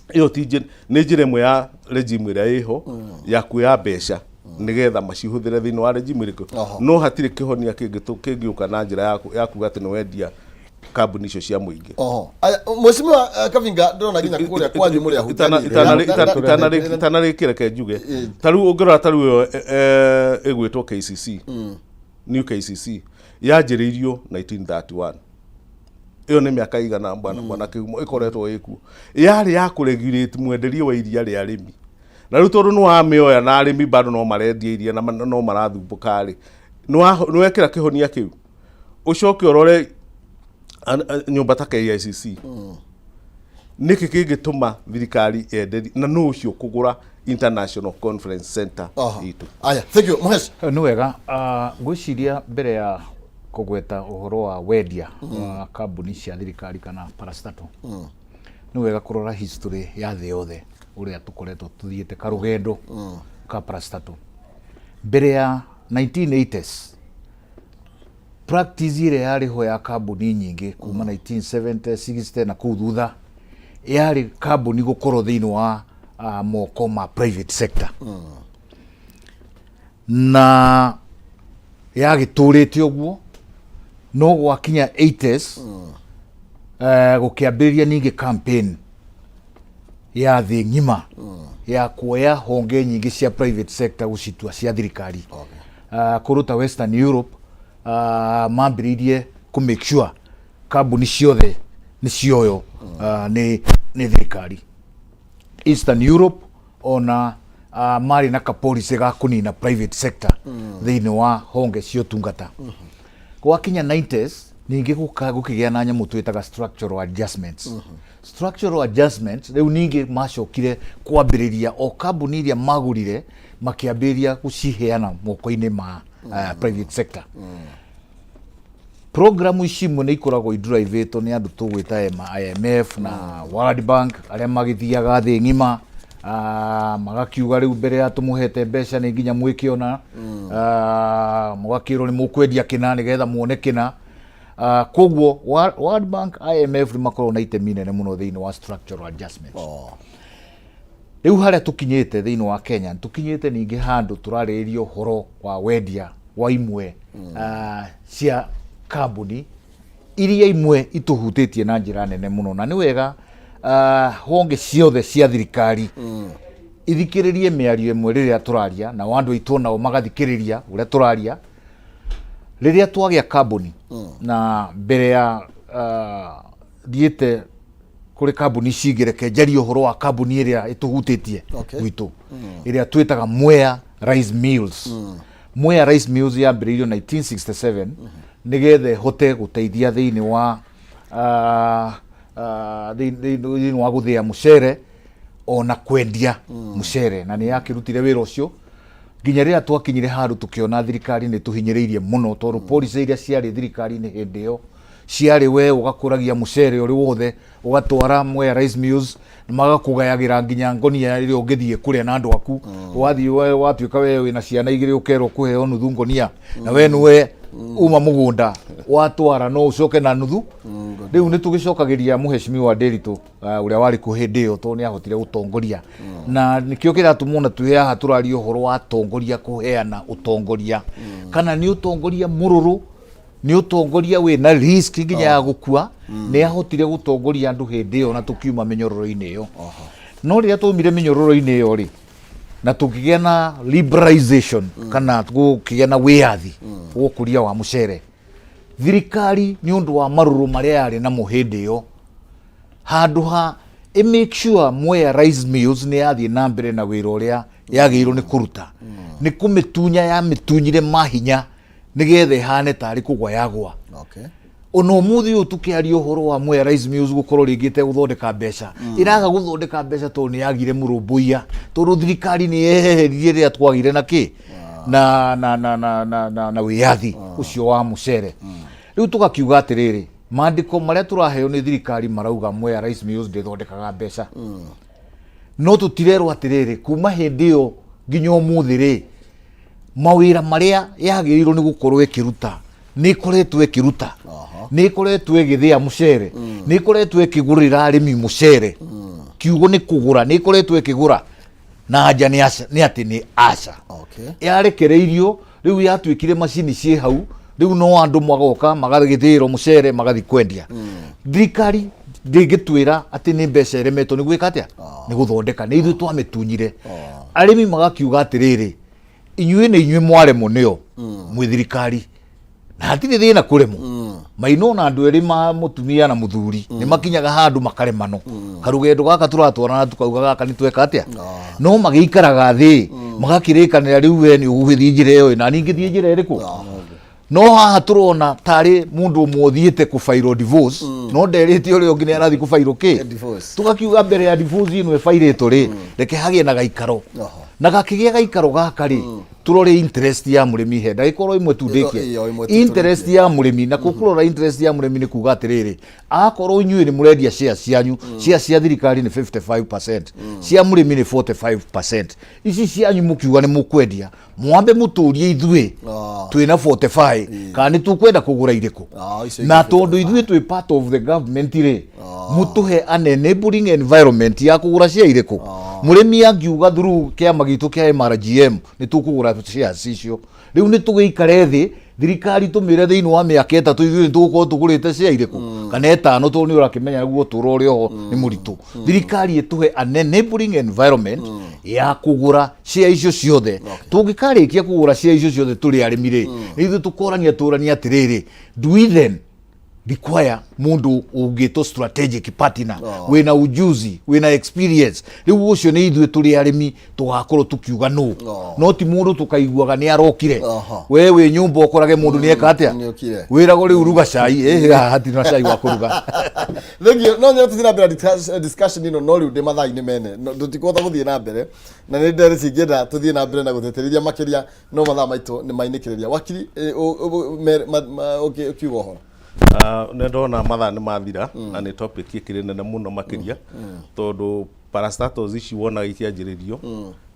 ĩyo ti nĩ njĩra ĩmwe ya regime ĩrĩa ĩho ya kuoya mbeca nĩgetha macihũthĩre thĩinĩ wa regime ĩrĩkũ. No hatirĩ kĩhonia kĩngĩ kĩngĩũka na njĩra ya kuga atĩ nĩ wendia kambuni icio cia mũingĩ. Oho. Aya, Mheshimiwa Kavinga, ndĩrona nginya kũrĩa kwanyu mũrĩ ahutia. Itanarĩkia, reke njuge, ta rĩu ũngĩrora, ta rĩu ĩyo ĩgwĩtwo KCC, New KCC, yanjĩrĩirio 1931. Ĩyo nĩ mĩaka igana, bwana Kĩhumo, ĩkoretwo ĩkuo. Yarĩ ya kũregulate mwenderie wa iria rĩa arĩmi, na rĩu tondũ nĩ wamĩoya na arĩmi bado no marendia iria na no marathumbũka rĩ, nĩ wekĩra kĩhonia kĩu. Ũcoke ũrore nyũmba ta KICC, nĩkĩ kĩngĩtũma thirikari yenderie, na nũ ũcio kũgũra International Conference Center itũ? Aya, thank you Mũhesh. Nĩ wega. Ngwĩciria mbere ya kũgweta ũhoro wa wendia wa kambuni cia thirikari kana parastatal, nĩ wega kũrora history ya thĩ yothe, ũrĩa tũkoretwo tũthiĩte karũgendo ka parastatal. Mbere ya 1980s, practice ĩrĩa yarĩ ho ya kambuni nyingĩ kuma 1970, 60 na kũu thutha, yarĩ kambuni gũkorwo thĩinĩ wa moko ma private sector, na yagĩtũrĩte ũguo. No gwakinya 80s, gũkĩambĩrĩria ningĩ campaign ya thĩ ng'ima ya kuoya honge nyingĩ cia private sector gũcitua cia thirikari. Kũndũ ta Western Europe, mambĩrĩirie kũ make sure kambuni ciothe nĩ cioyo nĩ thirikari. Eastern Europe ona marĩ na kapolicy ga kũnina private sector thĩinĩ wa honge cia ũtungata. Gwakinya 90s, ningĩ gũkĩgĩa na nyamũ twĩtaga structural adjustments. Structural adjustments rĩu ningĩ macokire kwambĩrĩria o kambuni iria magũrire, makĩambĩrĩria gũciheana moko-inĩ ma private sector. Programu ici imwe nĩ ikoragwo idrivetwo nĩ andũ tũgwĩta IMF na World Bank, arĩa magĩthiaga thĩ ng'ima. Magakiuga rĩu mbere ya tũmũhete mbeca nĩ nginya mwĩke ũna. Mũgakĩrwo nĩ mũkwendia kĩna nĩgetha muone kĩna. Koguo World Bank, IMF nĩ makoragwo na itemi inene mũno thĩinĩ wa structural adjustment. Rĩu harĩa tũkinyĩte thĩinĩ wa Kenya, tũkinyĩte ningĩ handũ tũrarĩrĩria ũhoro wa wendia wa imwe cia kambuni iria imwe itũhutĩtie na njĩra nene mũno, na nĩ wega honge ciothe cia thirikari ithikĩrĩrie mĩario ĩmwe rĩrĩa tũraria, na andũ aitũ nao magathikĩrĩria ũrĩa tũraria rĩrĩa twagĩa kambuni. Na mbere ya thiĩte kũrĩ kambuni ici ingĩ, reke njarie ũhoro wa kambuni ĩrĩa ĩtũhutĩtie gwitũ, ĩrĩa twĩtaga Mwea Rice Mills. Mwea Rice Mills yambĩrĩirio 1967 nĩgetha ĩhote gũteithia thĩinĩ wa thĩinĩ wa gũthĩa mũcere ona kwendia mũcere, na nĩ yakĩrutire wĩra ũcio nginya rĩrĩa twakinyire handũ tũkĩona thirikari nĩ tũhinyĩrĩirie mũno, tondũ policy iria ciarĩ thirikari-inĩ hĩndĩ ĩyo ciarĩ we ũgakũragia mũcere ũrĩ wothe, ũgatwara Mwea Rice Mills, magakũgayagĩra nginya ngonia ĩrĩa ũngĩthiĩ kũrĩa na andũ aku. Wathiĩ watuĩka we wĩna ciana igĩrĩ, ũkerwo kũheo nuthu ngonia, na we nĩwe uma mũgũnda watwara, no ũcoke na nuthu. Rĩu nĩ tũgĩcokagĩria mũheshimiwa Nderitu ũrĩa warĩ kuo hĩndĩ ĩyo, tondũ nĩ ahotire gũtongoria, na nĩkĩo kĩratũma ona twĩ haha tũraria ũhoro wa atongoria kũheana ũtongoria, kana nĩ ũtongoria mũrũrũ, nĩ ũtongoria wĩna risk nginya ya gũkua. Nĩ ahotire gũtongoria andũ hĩndĩ ĩyo na tũkiuma mĩnyororo-inĩ ĩyo. No rĩrĩa twaumire mĩnyororo-inĩ ĩyo rĩ, na tũkĩgĩa na liberalization, kana gũkĩgĩa na wĩyathi wa ũkũria wa mũcere, thirikari nĩ ũndũ wa marũrũ marĩa yarĩ namo hĩndĩ ĩyo, handũ ha ĩ make sure Mwea Rice Mills nĩ yathiĩ na mbere na wĩra ũrĩa yagĩrĩirwo nĩ kũruta, nĩ kũmĩtunya yamĩtunyire mahinya nĩgetha ĩhane tarĩ kũgwa yagwa. Ona ũmũthĩ ũyũ tũkĩaria ũhoro wa Mwea Rice Mills gũkorwo rĩngĩ ĩtegũthondeka mbeca, ĩraga gũthondeka mbeca tondũ nĩ yagire mũrũmbũiya, tondũ thirikari nĩ yeheririe rĩrĩa twagire na kĩ na na na na na na, na wĩyathi ũcio wa mũcere. Rĩu tũgakiuga atĩrĩrĩ, maandĩko marĩa tũraheo nĩ thirikari marauga Mwea Rice Mills ndĩthondekaga mbeca, no tũtirerwo atĩrĩrĩ, kuma hĩndĩ ĩyo nginya ũmũthĩ rĩ, mawĩra marĩa yagĩrĩirwo nĩ gũkorwo ĩkĩruta nĩ ĩkoretwo ĩkĩruta? Nĩ ĩkoretwo ĩgĩthĩa mũcere? Nĩ ĩkoretwo ĩkĩgũrĩra arĩmi mũcere? Kiugo nĩ kũgũra. Nĩ ĩkoretwo ĩkĩgũra? Na anja nĩ aca, nĩ atĩ nĩ aca. Yarekereirio rĩu yatuĩkire macini ciĩ hau, rĩu no andũ magoka magagĩthĩĩrwo mũcere magathiĩ kwendia. Thirikari ndĩngĩtwĩra atĩ nĩ mbeca ĩremetwo nĩ gwĩka atĩa, nĩ gũthondeka. Nĩ ithuĩ twamĩtunyire. Arĩmi magakiuga atĩrĩrĩ, inyuĩ nĩ inyuĩ mwaremwo nĩo mwĩ thirikari, na hatirĩ thĩna kũremwo. Maino na andũ erĩ ma mũtumia na mũthuri nĩ makinyaga handũ makaremano, karũgendo gaka tũratwarana tukauga gaka nĩ tweka atĩa, no magĩikaraga thĩ magakĩrĩkanĩra, rĩu we nĩ ũgũgĩthiĩ njĩra ĩyo na niĩ ngĩthiĩ njĩra ĩrĩkũ. No haha tũrona tarĩ mũndũ ũmwe ũthiĩte kũbairwo divorce, no nderĩte ũrĩa ũngĩ nĩ arathiĩ kũbairwo kĩ. Tũgakiuga mbere ya divorce ĩno ĩbairĩtwo rĩ, reke hagĩe na gaikaro, na gakĩgĩa gaikaro gaka rĩ, tũrore interest ya mũrĩmi. He ndagĩkorwo ĩmwe tu ndĩkie. Ĩyo, ĩmwe tu. Interest ya mũrĩmi, na kũrora interest ya mũrĩmi nĩ kuga atĩrĩrĩ, akorwo inyuĩ nĩ mũrendia shares cianyu, shares cia thirikari nĩ 55%, cia mũrĩmi nĩ 45%, ici cianyu mũkiuga nĩ mũkwendia, mwambe mũtũrie ithuĩ twĩna 45 kana nĩ tũkwenda kũgũra irĩkũ. Icio Na ingĩ. Tondũ ithuĩ twĩ part of the government rĩ, mũtũhe an enabling environment ya kũgũra cia irĩkũ. Mũrĩmi angiuga through kĩama gitũ kĩa MRGM nĩ tũkũgũra shares icio, rĩu nĩ tũgĩikare thĩ thirikari tũmĩre thĩinĩ wa mĩaka 3 ithuĩ nĩ tũgũkorwo tũgũrĩte cia irĩkũ, kana 5, tondũ nĩ ũrakĩmenya guo ũtũũro ũrĩ oho nĩ mũritũ. Thirikari ĩtũhe an enabling environment ya kũgũra cia icio ciothe. Tũngĩkarĩkia kũgũra cia icio ciothe tũrĩ arĩmi rĩ, nĩ ithuĩ tũkorania tũrania atĩrĩrĩ, do we then require mundu ũngĩtwo strategic partner wĩna ujuzi, wĩna experience? Rĩu ũcio nĩ ithuĩ tũrĩ arĩmi tũgakorwo tũkiuga nũ, no ti mũndũ tũkaiguaga nĩ arokire. We wĩ nyũmba ũkorage mũndũ nĩ eka atĩa? Nĩokire. Wĩragwo rĩu ruga cai. Ĩ haha hatirĩ na cai wa kũruga. Thank you. No nyone tũthiĩ na mbere discussion ĩno, no rĩu ndĩ mathaa-inĩ mene. No, tũtikũhota gũthiĩ na mbere, na nĩ ndere cingĩenda tũthiĩ na mbere na gũtĩtĩrithia makĩria, no mathaa maitũ nĩ mainĩkĩrĩria. Wakiri, ũkiuga ũhoro. Nĩ ndona mathaa nĩ mathira na nĩ topic ĩkĩrĩ nene mũno makĩria, tondũ parastatals ici wonaga ikĩanjĩrĩrio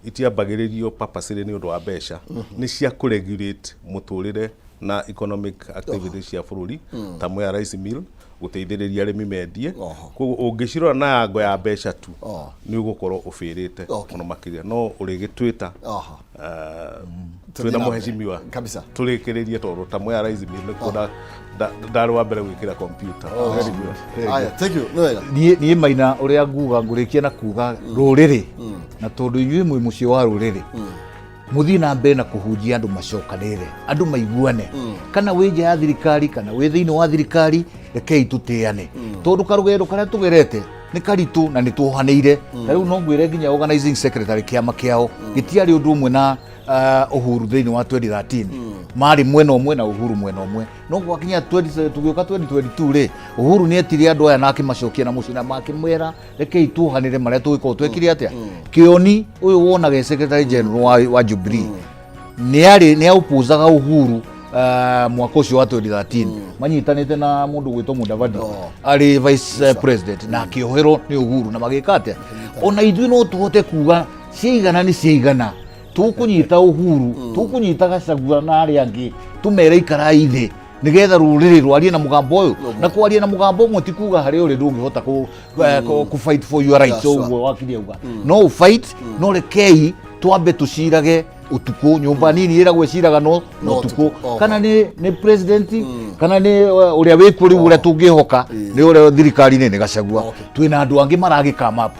itiambagĩrĩrio purposely nĩ ũndũ wa mbeca, nĩ cia kũregulate mũtũrĩre na economic activities cia bũrũri, ta Mwea Rice Mill gũteithĩrĩria arĩmi mendie. Koguo ũngĩcirora na ango ya mbeca tu, nĩ ũgũkorwo ũbĩrĩte mũno makĩria, no ũrĩgĩtwĩta Tũthiĩ twĩna na mbere. Mũhecimiwa Kabisa. Tũrĩkĩrĩrie, tondũ ta Mwea Rice Mill nĩkuo ndarĩ wa mbere gwĩkĩra computer. Very good. Very Aya, good. thank you. Nĩ wega. Niĩ Maina, ũrĩa nguga, ngũrĩkia na kuga rũrĩrĩ, na tondũ inyuĩ mwĩ mũciĩ wa rũrĩrĩ, mũthiĩ na mbere na kũhunjia, andũ macokanĩrĩre, andũ maiguane, kana wĩ nja ya thirikari kana wĩ thĩinĩ wa thirikari, rekei tũtĩane, tondũ karũgendo karĩa tũgerete nĩ karitũ na nĩ tuohanĩire. Ta rĩu no ngwĩre nginya organizing secretary kĩama kĩao gĩtiarĩ ũndũ ũmwe na Uhuru thĩinĩ wa 2013, marĩ mwena ũmwe na Uhuru mwena ũmwe, no gwakinya 20 tũgĩũka 2022 rĩ, Uhuru nĩ etire andũ aya na akĩmacokia na mũciĩ na makĩmwĩra, rekei tuohanĩre marĩa tũgĩkorwo twekire atĩa. Kĩoni ũyũ wonaga e secretary general wa Jubilee nĩ arĩ nĩ aũpũzaga Uhuru mwaka ũcio wa 2013, manyitanĩte na mũndũ gwĩtwo Mudavadi arĩ vice president, na akĩoherwo nĩ Uhuru na magĩka atĩa. Ona ithuĩ no tũhote kuga ciaigana nĩ ciaigana, tũkũnyita Uhuru, tũkũnyita Gachagua na arĩa angĩ, tũmere ikarai thĩ nigetha rũrĩrĩ rwarie na mũgambo ũyũ, na kwaria na mũgambo ũmwe ti kuga harĩ ũrĩ ndũngĩhota kũ fight for your rights. Ũguo wakiri auga, no ũ fight, no rekei twambe tũcirage ũtukũ, nyũmba nini ĩragwo ĩciraga no ũtukũ, kana nĩ president kana nĩ ũrĩa wĩkuo rĩu, ũrĩa tũngĩhoka nĩ ũrĩa thirikari-inĩ nĩ Gachagua. Twĩna andũ angĩ maragĩ come up,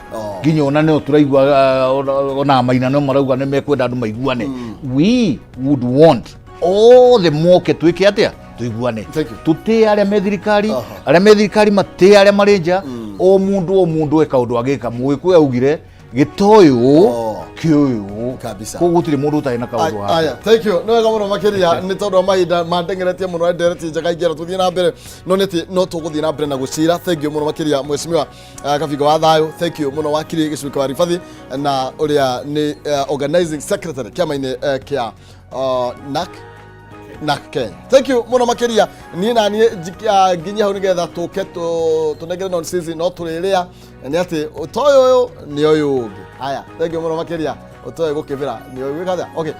nginya ona no tũraigua ona Maina no marauga nĩ mekwenda andũ maiguane. We would want othe moke, twĩke atĩa, tũiguane, tũtĩe arĩa me thirikari, arĩa me thirikari matĩe arĩa marĩ nja, o mũndũ o mũndũ eka ũndũ agĩka. Mũgĩkũyũ augire gĩtoĩ ũũ kĩũĩ ũũ. Kabisa. Koguo gũtirĩ mũndũ ũtarĩ na kaũndũ hake. Aya, thank you. Nĩ wega mũno makĩria, nĩ tondũ wa mahinda mandengeretie mũno, ndereti njega ingĩenda tũthiĩ na mbere, no nĩ atĩ no tũgũthiĩ na mbere na gũcira. Thank you mũno makĩria, mheshimiwa Kabingo wa Thayũ. Thank you mũno, wakiri Gĩcuka wa Ribathi, na ũrĩa nĩ organizing secretary kĩama-inĩ kĩa NARC Kenya. Thank you mũno makĩria. Niĩ na niĩ nginyie hau nĩgetha tũke tũnengere nonsense, no tũrĩrĩa nĩ atĩ ũtoĩ ũyũ nĩ ũyũ ũngĩ. Haya, thank you mũno makĩria. Ũtoĩ gũkĩbĩra nĩ ũyũ gwĩka atĩa? Okay.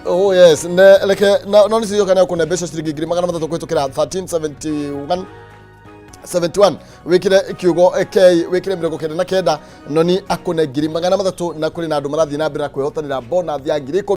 Oh yes, ne reke no nĩ ciũka nĩ kũne mbeca ciringi 300,000 kũhĩtũkĩra 1371 71, wikire kiugo K, wikire 99, noni akune 300,000, na kũrĩ na andũ marathiĩ na mbere na kwĩhotanĩra bonus ya 10,000.